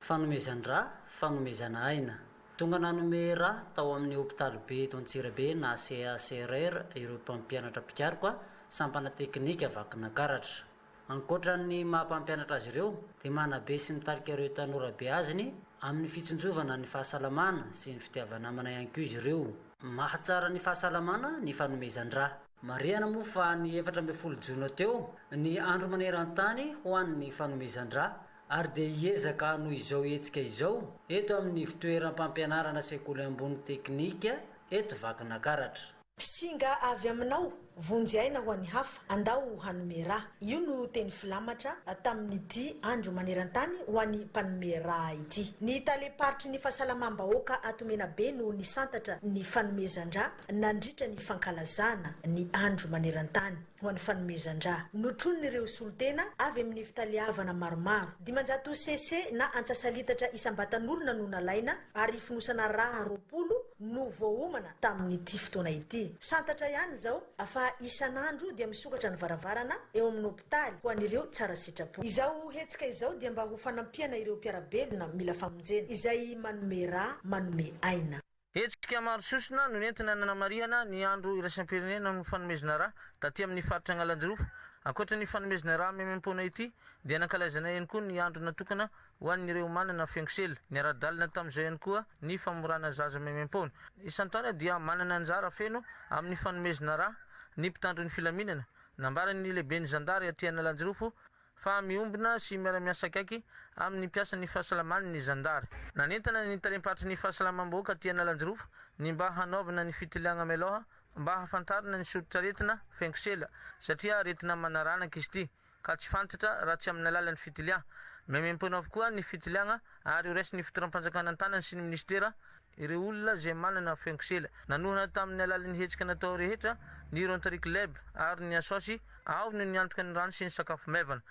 Fanomezan-dra, fanomezana aina. Tonga nanome ra tao amin'ny hopitaly be eto Antsirabe na CACRR ireo mpampianatra mpikaroka sampana teknika Vakinankaratra. Ankoatra ny maha mpampianatra azy ireo dia manabe sy mitarika ireo tanora beaziny amin'ny fitsinjovana ny fahasalamana sy ny fitiava-namana ihany koa izy ireo. Mahatsara ny fahasalamana ny fanomezan-dra. Marihana moa fa ny 14 jona teo ny andro maneran-tany ho an'ny fanomezan-dra ary dia hiezaka hanohy izao hetsika izao eto amin'ny ivontoeram-pampianarana sekoly ambony teknika eto Vakinakaratra. Singa avy aminao, vonjy aina ho an'ny hafa, andao hanome rà. Io no teny filamatra tamin'ity andro maneran-tany ho an'ny mpanome rà ity. Ny talem-paritry ny fahasalamam-bahoaka ato Menabe no nisantatra ny fanomezan-drà nandritra ny fankalazana ny andro maneran-tany ho an'ny fanomezan-drà. Notronin'ireo solontena avy amin'ny fitaleavana maromaro. 500 cc na antsasa-litatra isam-batan'olona no nalaina ary fonosana rà 20 no voaomana tamin'ity fotoana ity. Santatra ihany izao fa isan'andro dia misokatra ny varavarana eo amin'ny hopitaly ho an'ireo tsara sitrapo. Izao hetsika izao dia mba ho fanampiana ireo mpiara-belona mila famonjena, izay manome rà, manome aina. Hetsika maro sosona no nentina nanamarihana ny andro iraisam-pirenena amin'ny fanomezana rà taty amin'ny faritra Analanjirofo. Ankoatra ny fanomezana rà maimaimpoana ity dia nankalaizana ihany koa ny andro natokana ho an'ireo manana feon-kisela. Niara-dalana tamin'izay ihany koa ny famorana zaza maimaimpoana. Isan-taona dia manana anjara feno amin'ny fanomezana rà ny mpitandro ny filaminana. Nambaran'ny lehiben'ny zandary aty Analanjirofo fa miombona sy miara-miasa akaiky amin'ny mpiasan'ny fahasalamana ny zandary. Nanentana ny talem-paritry ny fahasalamam-bahoaka aty Analanjirofo ny mba hanaovana ny fitiliagna mialoha mba hahafantarana ny soritr'aretina feon-kisela satria aretina manaranaka izy ity ka tsy fantatra raha tsy amin'ny alalan'ny fitilià. Maimaimpoana avokoa ny fitiliàgna ary ho raisin'ny fitondram-panjakana an-tanany sy ny minisitera ireo olona izay manana feon-kisela. Nanohana tamin'ny alalan'ny hetsika natao rehetra ny Rotary Club ary ny Asosy ao no niantoka ny rano sy ny sakafo maivana.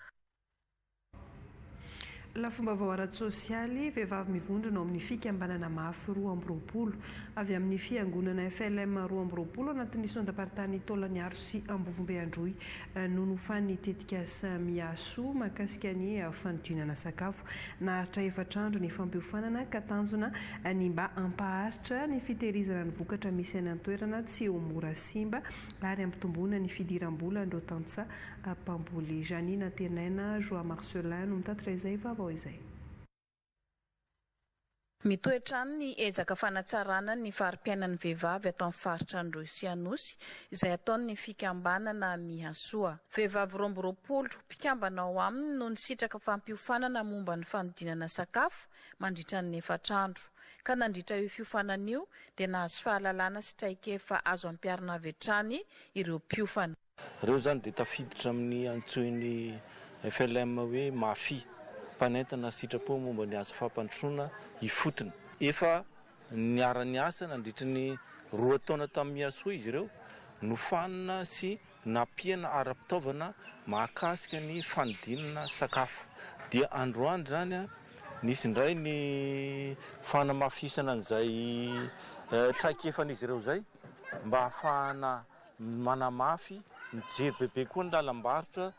Lafim-baovao ara-tsosialy, Vehivavy mivondrona ao amin'ny fikambanana Mafy 22, avy amin'ny fiangonana FLM 22 anatin'ny sondam-paritany Taolagnaro sy Ambovombe Androy no nofanin'ny tetikasa Mihasoa mahakasika ny fanodinana sakafo. Naharitra efatra andro ny fampiofanana ka tanjona ny mba hampaharitra ny fitehirizana ny vokatra misy any an-toerana tsy ho mora simba ary hampitomboana ny fidiram-bolan'ireo tantsaha Mpamboly. Jeanine Antenaina, Joie Marcelin no mitatitra izay vaovao izay. Mitohy hatrany ny ezaka fanatsarana ny fari-piainan'ny vehivavy ato amin'ny faritra Androy sy Anosy izay ataon'ny fikambanana Mihasoa. Vehivavy 22 mpikambana ao aminy no nisitraka fampiofanana momba ny fanodinana sakafo mandritra ny efatra andro. Ka nandritra io fiofanana io dia nahazo fahalalana sy traikefa azo ampiharina avy hatrany ireo mpiofana. Ireo izany dia tafiditra amin'ny antsoin'ny FLM hoe mafia, mpanentana sitrapo momba ny asa fampandrosoana ifotony. Efa niara-niasa nandritry ny roa taona tamin'ny Mihasoa izy ireo, nofanina sy nampiana ara-pitaovana mahakasika ny fanodinana sakafo. Dia androany izany nisy indray ny fanamafisana an'izay traikefan'izy ireo izay mba hahafahana manamafy, mijery bebe koa ny lalam-barotra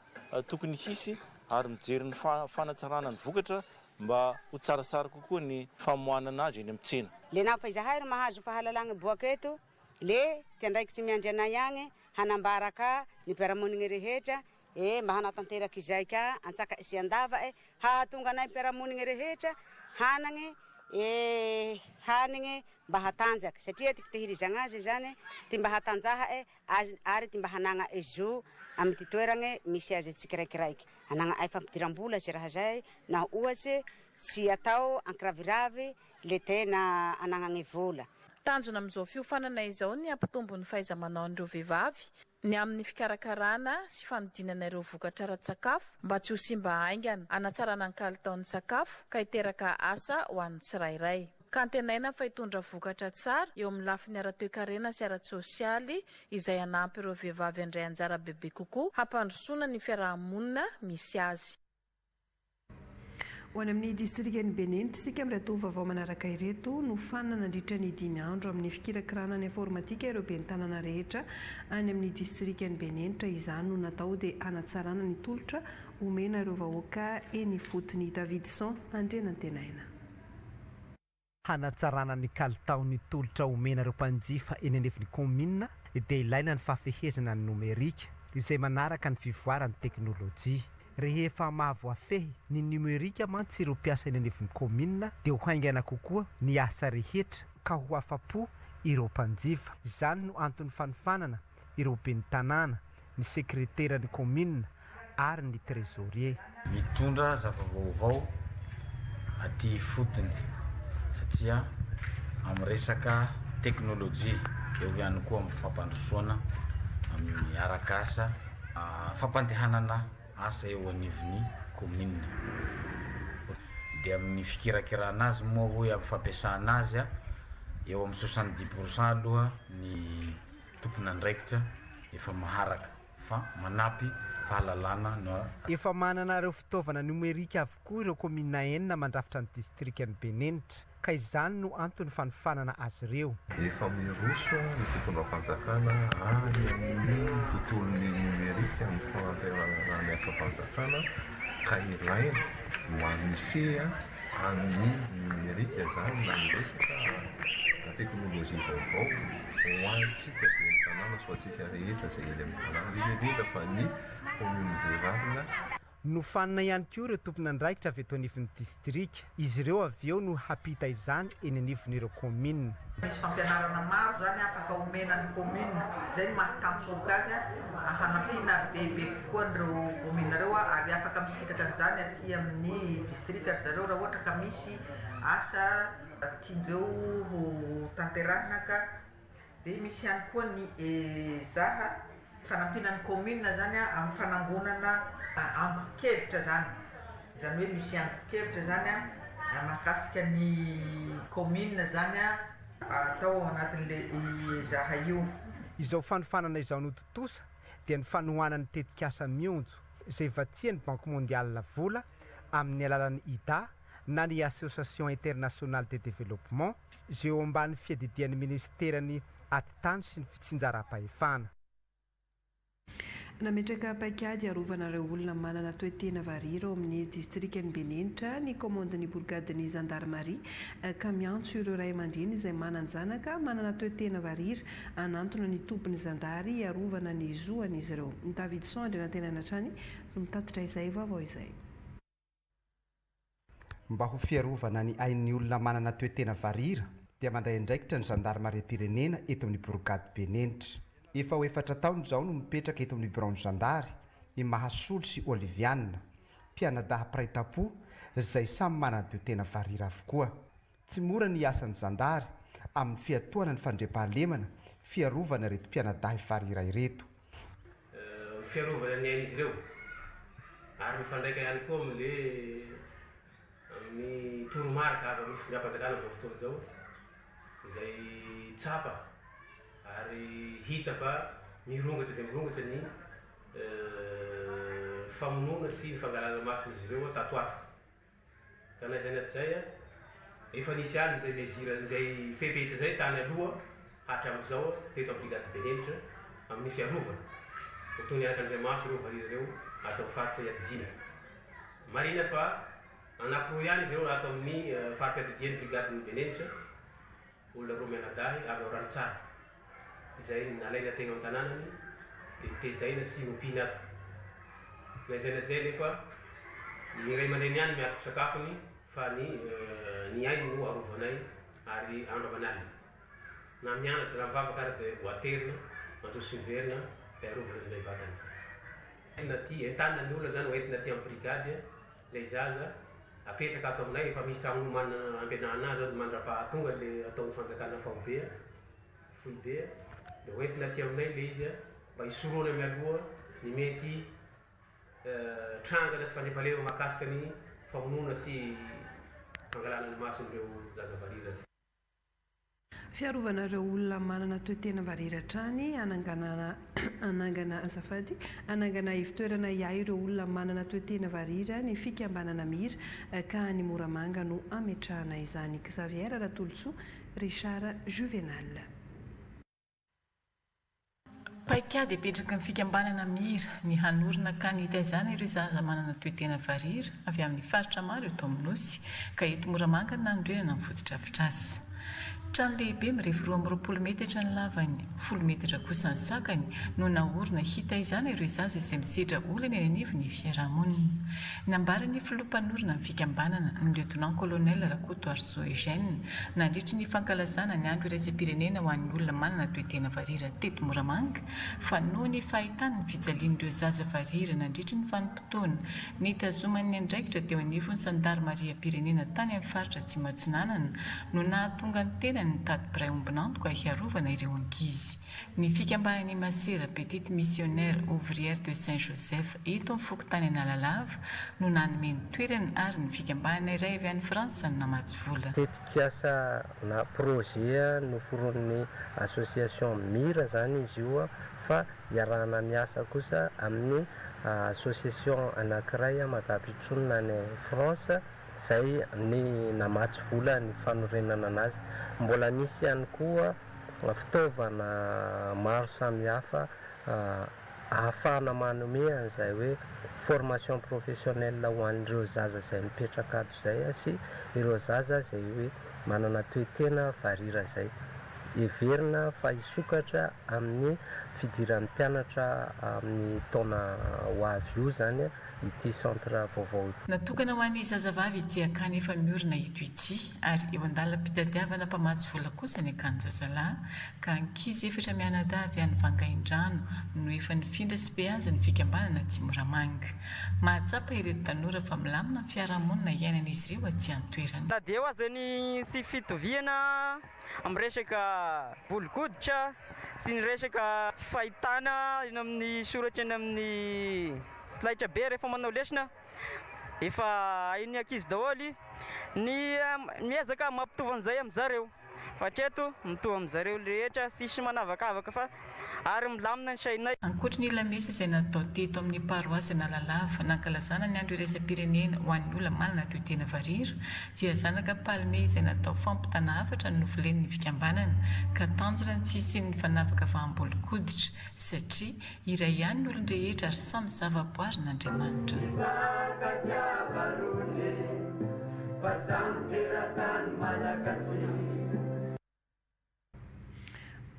tokony hisy ary mijery ny fanatsarana ny vokatra mba ho tsaratsara kokoa ny famoahanana azy eny amin'ny tsena. Le naho fa izahay ro mahazo fahalalagna boake eto, le ty andraikitry miandry anay agny hanambara ka ny mpiara-monigne rehetra e mba hanatanteraky izay ka antsaka'e sy andava'e hahatonga anay mpiara-monigne rehetra hanagne e hanigne mba hatanjaka satria ty fitehirizagna azy zany ty mba hatanjaha'e azy ary ty mba hanagna'e zo amy ty toeragne misy azy tsikiraikiraiky. Anagna'ay fampidiram-bola ze raha zay naho ohatse tsy atao ankiraviravy le tena anagnagne vola. Tanjona amin'izao fiofanana izao ny hampitombo ny fahaiza-manaon'ireo vehivavy ny amin'ny fikarakarana sy fanodinana ireo vokatra ara-tsakafo mba tsy ho simba haingana, hanatsarana ny kalitaon'ny sakafo ka hiteraka asa ho an'ny tsirairay. Ka antenaina fa hitondra vokatra tsara eo amin'ny lafiny ara-toekarena sy ara-tsosialy izay hanampy ireo vehivavy handray anjara bebe kokoa hampandrosoana ny fiaraha-monina misy azy. Ho any amin'ny distrikan'i Benenitra isika amin'ireto vaovao manaraka ireto. Nofanina nandritra ny dimy andro amin'ny fikirakirana ny informatika ireo ben'ny tanàna rehetra any amin'ny distrikan'i Benenitra. Izany no natao dia hanatsarana ny tolotra omena ireo vahoaka eny ifotony. Davidson Andrianantenaina. Hanatsarana ny kalitaon'ny tolotra omena ireo mpanjifa eny anivon'ny kaominina dia ilaina ny fahafehezana ny nomerika, izay manaraka ny fivoaran'ny teknolojia. Rehefa mahavoafehy ny nomerika mantsy ireo mpiasa eny anivon'ny kaominina dia ho haingana kokoa ny asa rehetra ka ho afa-po ireo mpanjifa. Izany no anton'ny fanofanana ireo ben'ny tanàna, ny sekreteran'ny kaominina ary ny trésorier. Mitondra zava-baovao aty ifotony satria amin'ny resaka teknolojia, eo ihany koa amin'ny fampandrosoana amin'ny arak'asa fampandehanana asa eo anivon'ny kaominina. Dia amin'ny fikirakirana azy moa hoy amin'ny fampiasana azy, eo amin'ny soixante dix pour cent aloha ny tompon'andraikitra efa maharaka fa manampy fahalalana no. Efa manana ireo fitaovana nomerika avokoa ireo kaominina enina mandrafitra ny distrikan'i Benenitra, ka izany no anton'ny fanofanana azy ireo. Efa miroso ny fitondram-panjakana any amin'ny tontolon'ny nomerika amin'ny fanatanterahana ny asam-panjakana ka ilaina manifehy amin'ny nomerika izany na ny resaka teknolojia vaovao ho antsika ben'ny tanàna sy ho antsika rehetra izay eny amin'ny tanàna, indrindra indrindra fa ny commune rurale. Nofanina ihany koa ireo tompon'andraikitra avy eto anivon'ny distrika. Izy ireo avy eo no hampita izany eny anivon'ireo kaominina. Misy fampianarana maro izany afaka omena ny commune, izay no maha tantsoroka azy hanampiana bebe kokoa an'ireo commune ireo ary afaka misitraka an'izany aty amin'ny distrika ry zareo raha ohatra ka misy asa tiandreo ho tanterahina ka dia misy ihany koa ny ezaha fanampiana ny commune izany amin'ny fanangonana angon-kevitra izany, izany hoe misy angon-kevitra izany mahakasika ny commune izany atao ao anatin'ilay ezaha io. Izao fanofanana izao notontosa dia ny fanohanan'ny tetikasa Mionjo izay vatsian'ny Banque Mondiale vola. amin'ny alalan'ny IDA na ny Association Internationale de Développement, izay eo ambany fiadidian'ny Minisiteran'ny Atitany sy ny Fitsinjaram-pahefana. Nametraka paikady hiarovana ireo olona manana toe-tena varira ao amin'ny distrikan'i Benenitra ny kaomandin'ny borigadin'ny zandarimaria ka miantso ireo ray aman-dreny izay manan-janaka manana toe-tena varira hanantona ny tobin'ny zandary hiarovana ny zo an'izy ireo. Davidson Andrianantenaina hatrany no mitatitra izay vaovao izay. Mba ho fiarovana ny ain'ny olona manana toe-tena varira dia mandray andraikitra ny zandarimariam-pirenena eto amin'ny borigady Benenitra. Efa ho efatra taona izao no mipetraka eto amin'ny biraon'ny zandary i Mahasolo sy Oliviana, mpianadahy mpiray tampo izay samy manana tena varira avokoa. Tsy mora ny asan'ny zandary amin'ny fiatohana ny fandriampahalemana, fiarovana ireto mpianadahy varira ireto. Fiarovana ny ain'izy ireo ary mifandraika ihany koa amin'le amin'ny toromarika avy amin'ny fitondram-panjakana amin'izao fotoana izao izay tsapa ary hita fa mirongatra dia mirongatra ny famonoana sy ny fangalana mason'izy ireo tato ho ato. Ka na izay na tsy izay, efa nisy ihany izay mesure, izay fepetra izay tany aloha hatramin'izao teto amin'ny Brigade Benenitra amin'ny fiarovana ho toy ny anakandriamaso ireo varira ireo ato amin'ny faritra iadidiana. Marihina fa anankiroa ihany izy ireo ato amin'ny fari-piadidian'ny Brigadin'i Benenitra. Olona roa mianadahy avy ao Ranotsara izay nalaina tegna an-tanànany dia notezaina sy nompiana ato. Na izay na izay anefa, ny ray aman-dreny ihany miatoka sakafony fa ny ny ainy no arovanay ary andro aman'alina. Na mianatra na mivavaka ary dia ho aterina, mandroso sy miverina dia arovana amin'izay vatany izay. Entina aty, entanina ny olona izany ho entina aty amin'ny brigady Ilay zaza apetraka ato aminay efa misy trano nomanina ampianarana azy ao mandrapahatonga le ataon'ny fanjakana faobe, foibe, dia hoentina aty aminay ilay izy mba hisorohana mialoha ny mety trangana tsy fandriampahalemana mahakasika ny famonoana sy fangalana ny mason'ireo zaza varira. Fiarovana ireo olona manana toe-tena varira hatrany, hananganana hanangana azafady, hanangana ivotoerana hiahy ireo olona manana toe-tena varira ny fikambanana Mira ka any Moramanga no hametrahana izany. Xavier Ratolotsoa, Richard Juvenal. Paikady apetraky ny fikambanana Mira ny hanorina akany hitaizana ireo zaza manana toe-tena varira avy amin'ny faritra maro eto amin'ny Nosy, ka eto Moramanga no nanorenana ny fotodrafitrasa. Trano lehibe mirefy 22 metatra ny lavany, folo metatra kosa ny sakany no naorina hitaizana ireo zaza izay misedra olana eny anivon'ny fiarahamonina. Nambaran'ny filoha mpanorina ny fikambanana, ny Lieutenant Colonel Rakotoarisoa Eugène, nandritry ny fankalazana ny Andro iraisam-pirenena ho an'ny olona manana toe-tena varira teto Moramanga, fa noho ny fahitany ny fijalian'ireo zaza varira nandritry ny vanim-potoana nitazomany ny andraikitra teo anivon'ny zandarimariam-pirenena tany amin'ny faritra Atsimo Atsinanana no nahatonga ny tenany nitady mpiray ombon'antoka hiarovana ireo ankizy. Ny fikambanan'ny Masera Petite Missionnaire Ouvrière de Saint Joseph eto amin'ny fokontany Analalava no nanome ny toerana ary ny fikambanana iray avy any Frantsa no namatsy vola. Tetikasa na projet noforonin'ny association Mira izany izy io fa iarahana miasa kosa amin'ny association anankiray Madapitronina any France izay ny namatsy vola ny fanorenana anazy. Mbola misy ihany koa fitaovana maro samihafa ahafahana manome an'izay hoe formation professionnelle ho an'ireo zaza izay mipetraka ato izay sy ireo zaza izay hoe manana toe-tena varira izay. Heverina fa hisokatra amin'ny fidiran'ny mpianatra amin'ny taona ho avy io izany ity centre vaovao ity. Natokana ho an'ny zazavavy ity akany efa miorina eto ity ary eo an-dalam-pitadiavana mpamatsy vola kosa ny akanin-jazalahy ka ankizy efatra mianadahy avy any Vangaindrano no efa nifindra sy beazin'ny fikambanana Tsimoramanga. Mahatsapa ireto tanora fa milamina ny fiarahamonina iainan'izy ireo aty an-toerana. Na dia eo aza ny tsy fitoviana amin'ny resaka volon-koditra sy ny resaka fahitana eny amin'ny soratra eny amin'ny solaitra be rehefa manao lesona, efa hain'ny ankizy daholo ny miezaka mampitovy an'izay amin-dry zareo. Fa hatreto mitovy amin'zareo rehetra tsisy manavakavaka fa ary milamina ny sainay. Ankoatry ny lamesa izay natao teto amin'ny paroasy Analalava nankalazana ny andro iraisam-pirenena ho an'ny olona manana toe-tena varira dia zanaka palme izay natao fampitana hafatra no novolen'ny fikambanana ka tanjona ny tsy hisian'ny fanavakavaham-bolon-koditra satria iray ihany ny olon-drehetra ary samy zavaboarin'Andriamanitra.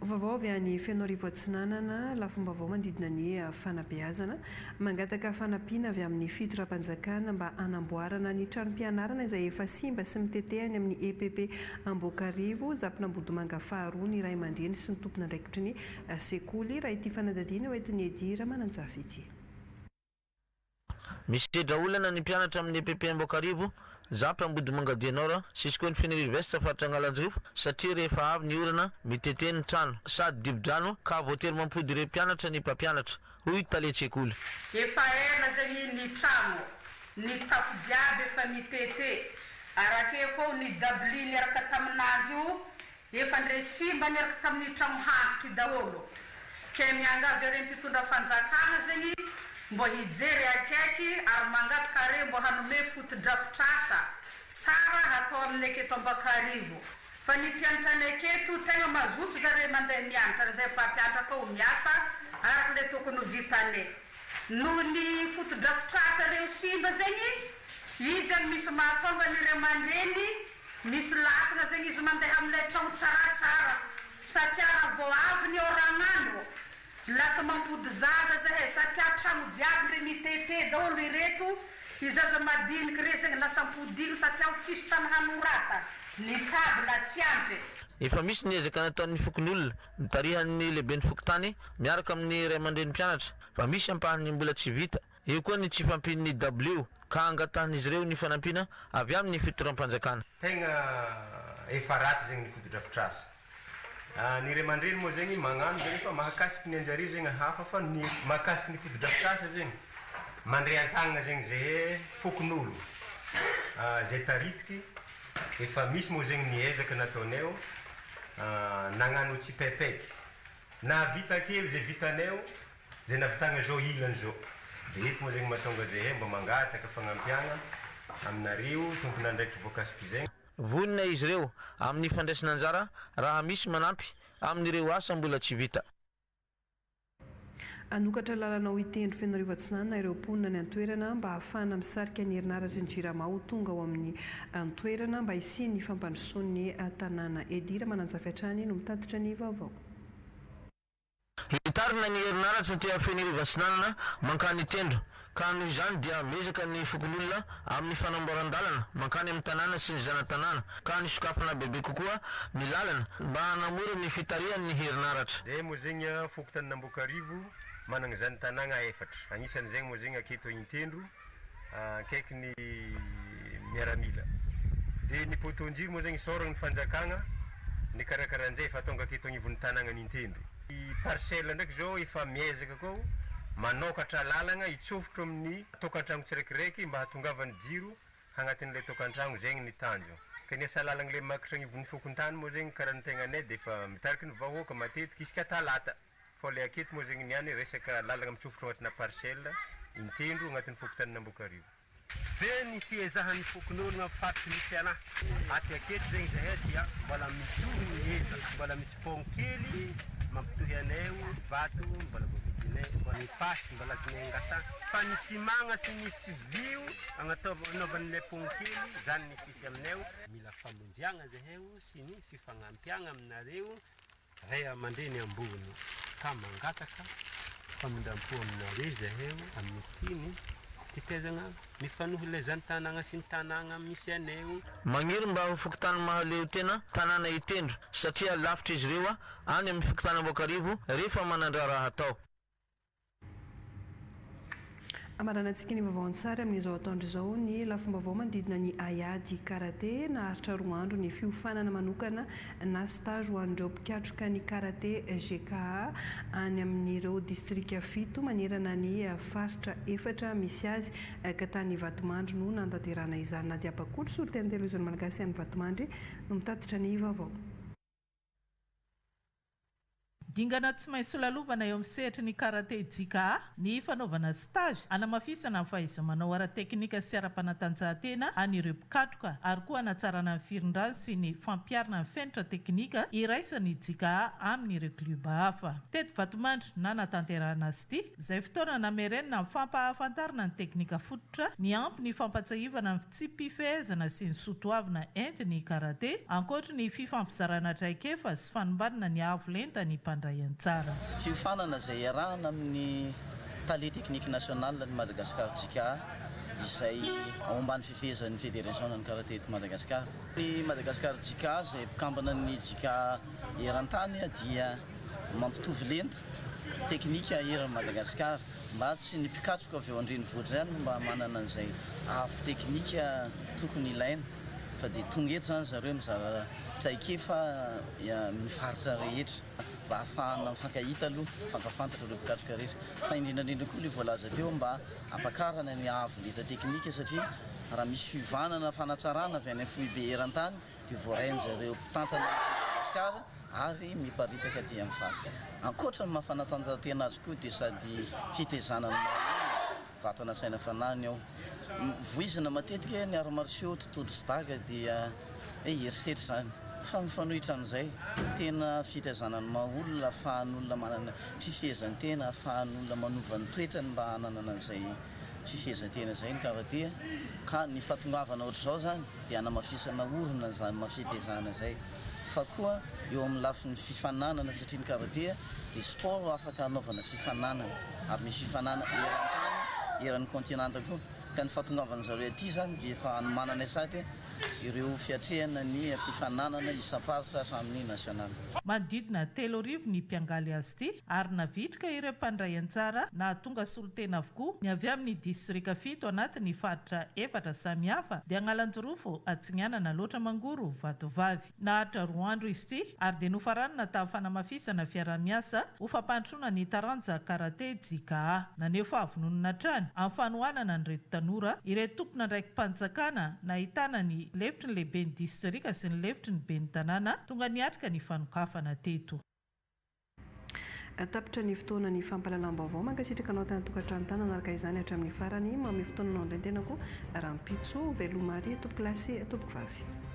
Vaovao avy any Fenoarivo Atsinanana, lafim-baovao manodidina ny fanabeazana. Mangataka fanampiana avy amin'ny fitondram-panjakana mba hanamboarana ny tranom-pianarana izay efa simba sy mitete any amin'ny EPP Amboakarivo, Zapin'Ambodimanga faharoa ny ray aman-dreny sy ny tompon'andraikitry ny sekoly, raha ity fanadihadiana hoentin'i Eddy Ramananjafy ity. Misedra olana ny mpianatra amin'ny EPP Amboakarivo, Zap Ambodimanga Dieu Nord, Cisco-n'ny Fenerive Est faritra Analanjirofo satria rehefa avy ny orana mitete ny trano sady dibo-drano ka voatery mampody ireo mpianatra ny mpampianatra, hoy talen-tsekoly. Efa ela zegny ny tragno, ny tafo jiaby efa mitete, arake koa ny dabli niaraka taminazy io Efa ndre simba niaraka tamin'ny tragno hantitry daholo. Ke miangavy are mpitondra fanjakana zegny mbô hijery akaiky ary mangataka are mbô hanome fotodrafitrasa tsara hatao aminay aketo Ambakarivo. Fa ny mpianatra anay aketo tegna mazoto zare mandeha mianatra ary zay mpampianatra koa miasa araka le tokony ho vitanay. Noho ny fotodrafitrasa reo simba zegny, izy zegny misy mahatonga ny ray aman-dreny Misy lasana zegny izy mandeha amilay tragno tsaratsara satria raha vao avy ny oragnandro lasa mampody zaza zahay satria tragno jiaby ndre mitete daholo ireto i zaza madiniky re zegny lasa ampodigny satria ho tsisy tany hanorata ny table tsy ampy. Efa misy ny ezaka nataon'ny fokonolona notarihan'ny lehiben'ny fokontany miaraka amin'ny ray aman-dreny mpianatra fa misy ampahany mbola tsy vita Eo koa ny tsy fahampian'ny dabilio ka angatahan'izy ireo ny fanampiana avy amin'ny fitondram-panjakana. Tegna efa ratsy zegny ny fotodrafitrasa. Ny ray aman-dreny moa zegny magnano zegny fa mahakasiky ny anjare zegny hafa fa ny mahakasiky ny fotodrafitrasa zegny mandray an-tagnana zegny zehe fokonologno zay taritiky efa misy moa zegny ny ezaka nataonay nagnano tsipaipaika nahavita kely zay vitanay Zay nahavitagna zao ilany zao. De eto moa zegny mahatonga zehay mba mangataka fagnampiagna aminareo tompon'andraikitry voakasik'izay. Vonona izy ireo amin'ny fandraisana anjara raha misy manampy amin'ireo asa mbola tsy vita. Hanokatra lalana ao Itendro Fenoarivo Atsinanana ireo mponina any an-toerana mba hahafahana misarika ny herinaratry ny Jirama ho tonga ao amin'ny an-toerana mba hisian'ny fampandrosoan'ny tanàna. Eddy Ramananjafy hatrany no mitatitra ny vaovao. Hitarina ny herinaratra aty Fenerive Atsinanana mankany Itendro, ka noho izany dia miezaka ny fokonolona amin'ny fanamboaran-dalana mankany amin'ny tanàna sy ny zana-tanàna, ka nisokafana bebe kokoa ny lalana mba hanamora ny fitarihan'ny herinaratra. Zay moa zegny fokontanin'Amboakarivo managna zana-tanàgna efatra, agnisan'izegny moa zegny aketo Intendro, akaiky ny miaramila. Dia ny poteau-njiro moa zegny isaoragna ny fanjakagna nikarakara an'izay efa tonga aketo agnivon'ny tanagnan'i Intendro. Ny parcelle ndraiky zao efa miezaka koa manokatra lalagna hitsofotro amin'ny tokantragno tsiraikiraiky mba hahatongavan'ny jiro agnatin'ilay tokantragno, zegny ny tanjogno. Ka ny asa lalagna le makatra agnivon'ny fokontany moa zegny karaha ny tegnanay dia efa mitariky ny vahoaka matetiky isaka talata. Fa le aketo moa zegny niany resaka lalagna mitsofotro agnatina parcelle intendro agnatin'ny fokontanin'Amboakarivo. Be ny fiezahan'ny fokonolona amin'ny faritry misy anah. Aty aketo zegny zahay dia mbola mitohy ny ezaka, mbola misy pont kely mampitohy anay eo, vato mbola voavidinay, mbola ny fasika mbola azonay angatahana, fa ny ciment sy ny fivio agnataova anaovan'ilay pont kely zany ny tsisy aminay eo. Mila famonjiagna zahay sy ny fifagnampiagna aminareo Ray aman-dreny ambony ka mangataka famindram-po aminareo izahay amin'ity ny tetezana mifanohy ilay zan-tanàgna sy ny tanàgna misy anay. Magniry mba ho fokontany mahaleo tena tanàna Itendro satria lavitra izy ireo any amin'ny fokontany Amboakarivo rehefa manan-draharaha hatao. Hamaranantsika ny vaovao an-tsary amin'izao atoandro izao ny lafim-baovao manodidina ny haiady karate. Naharitra roa andro ny fiofanana manokana na stage ho an'ireo mpikatroka ny karate GKA any amin'ireo distrika fito manerana ny faritra efatra misy azy ka tany Vatomandry no nanatanterahana izany. Nadia Bakoly, solontenan'ny Televiziona Malagasy any Vatomandry no mitatitra ny vaovao. Dingana tsy maintsy holalovana eo amin'ny sehatry ny karate JKA ny fanaovana stage hanamafisana ny fahaiza-manao ara-teknika sy ara-panatanjahantena an'ireo mpikatroka ary koa hanatsarana ny firindrany sy ny fampiharana ny fenitra teknika iraisan'ny JKA amin'ireo klioba hafa. Teto Vatomandry nanatanterahana azy ity, izay fotoana namerenana ny fampahafantarana ny teknika fototra. Fototra, niampy ny fampatsiahivana ny fitsipi-pifehezana sy ny soatoavina entin'ny karate, ankoatry ny fifampizarana traikefa sy fanombanana ny avo lenta ny mpandray anjara. Fiofanana izay iarahana amin'ny Tale Tekniky National ny Madagascar JICA izay ao ambany fifehezan'ny Federasiona ny Karate eto Madagasikara. Ny Madagascar JICA izay mpikambana ny JICA eran-tany dia mampitovy lenta teknika eran'i Madagasikara. Mba tsy ny mpikatroka avy ao an-drenivohitra ihany no mba manana an'izay avo teknika tokony ilaina fa dia tonga eto izany zareo mizara traikefa amin'ny faritra rehetra mba hahafahana mifankahita aloha, mifankafantatra ireo mpikatroka rehetra fa indrindra indrindra koa ilay voalaza teo mba hampakarana ny avo lenta teknika satria raha misy fiovana na fanatsarana avy any amin'ny foibe eran-tany dia voarain-dry zareo mpitantana eto Madagasikara ary miparitaka aty amin'ny faritra. Ankoatra ny maha fanatanjahantena azy koa dia sady fitaizana ny maha olona, vatana saina fanahy ny ao. Voizina matetika hoe ny arts martiaux tontolo sy daga dia hoe herisetra izany. Fa mifanohitra amin'izay, tena fitaizana ny maha olona, ahafahan'olona manana fifehezan-tena, ahafahan'olona manova ny toetrany mba hananana an'izay fifehezan-tena izay ny karate ka ny fahatongavana ohatr'izao izany dia hanamafisana orina an'izany maha fitaizana izay fa koa eo amin'ny lafiny fifaninanana satria ny karate dia sport afaka hanaovana fifaninanana ary misy fifaninanana eran-tany, eran'ny kontinanta koa ka ny fahatongavan'izareo aty izany dia efa hanomanana sady ireo fiatrehana ny fifaninanana isam-paritra hatramin'ny nasionaly. Manodidina 3000 ny mpiangaly azy ity ary navitrika ireo mpandray anjara nahatonga solontena avokoa ny avy amin'ny distrika fito anatin'ny faritra efatra samihafa dia Analanjirofo, Atsinanana, Alaotra Mangoro, Vatovavy. Naharitra roa andro izy ity ary dia nofaranana tamin'ny fanamafisana fiaraha-miasa ho fampandrosoana ny taranja karate JKA. Naneho fahavononana hatrany amin'ny fanohanana an'ireto tanora ireto tompon'andraiki-panjakana nahitana ny lefitry ny lehiben'ny distrika sy ny lefitry ny ben'ny tanàna tonga niatrika ny fanokafana teto. Tapitra ny fotoana ny fampahalalam-baovao. Mankasitraka anao tany an-tokantrano tany nanaraka izany hatramin'ny farany. Manome fotoana anao indray ny tenako rahampitso. Veloma ary tompokolahy sy tompokovavy.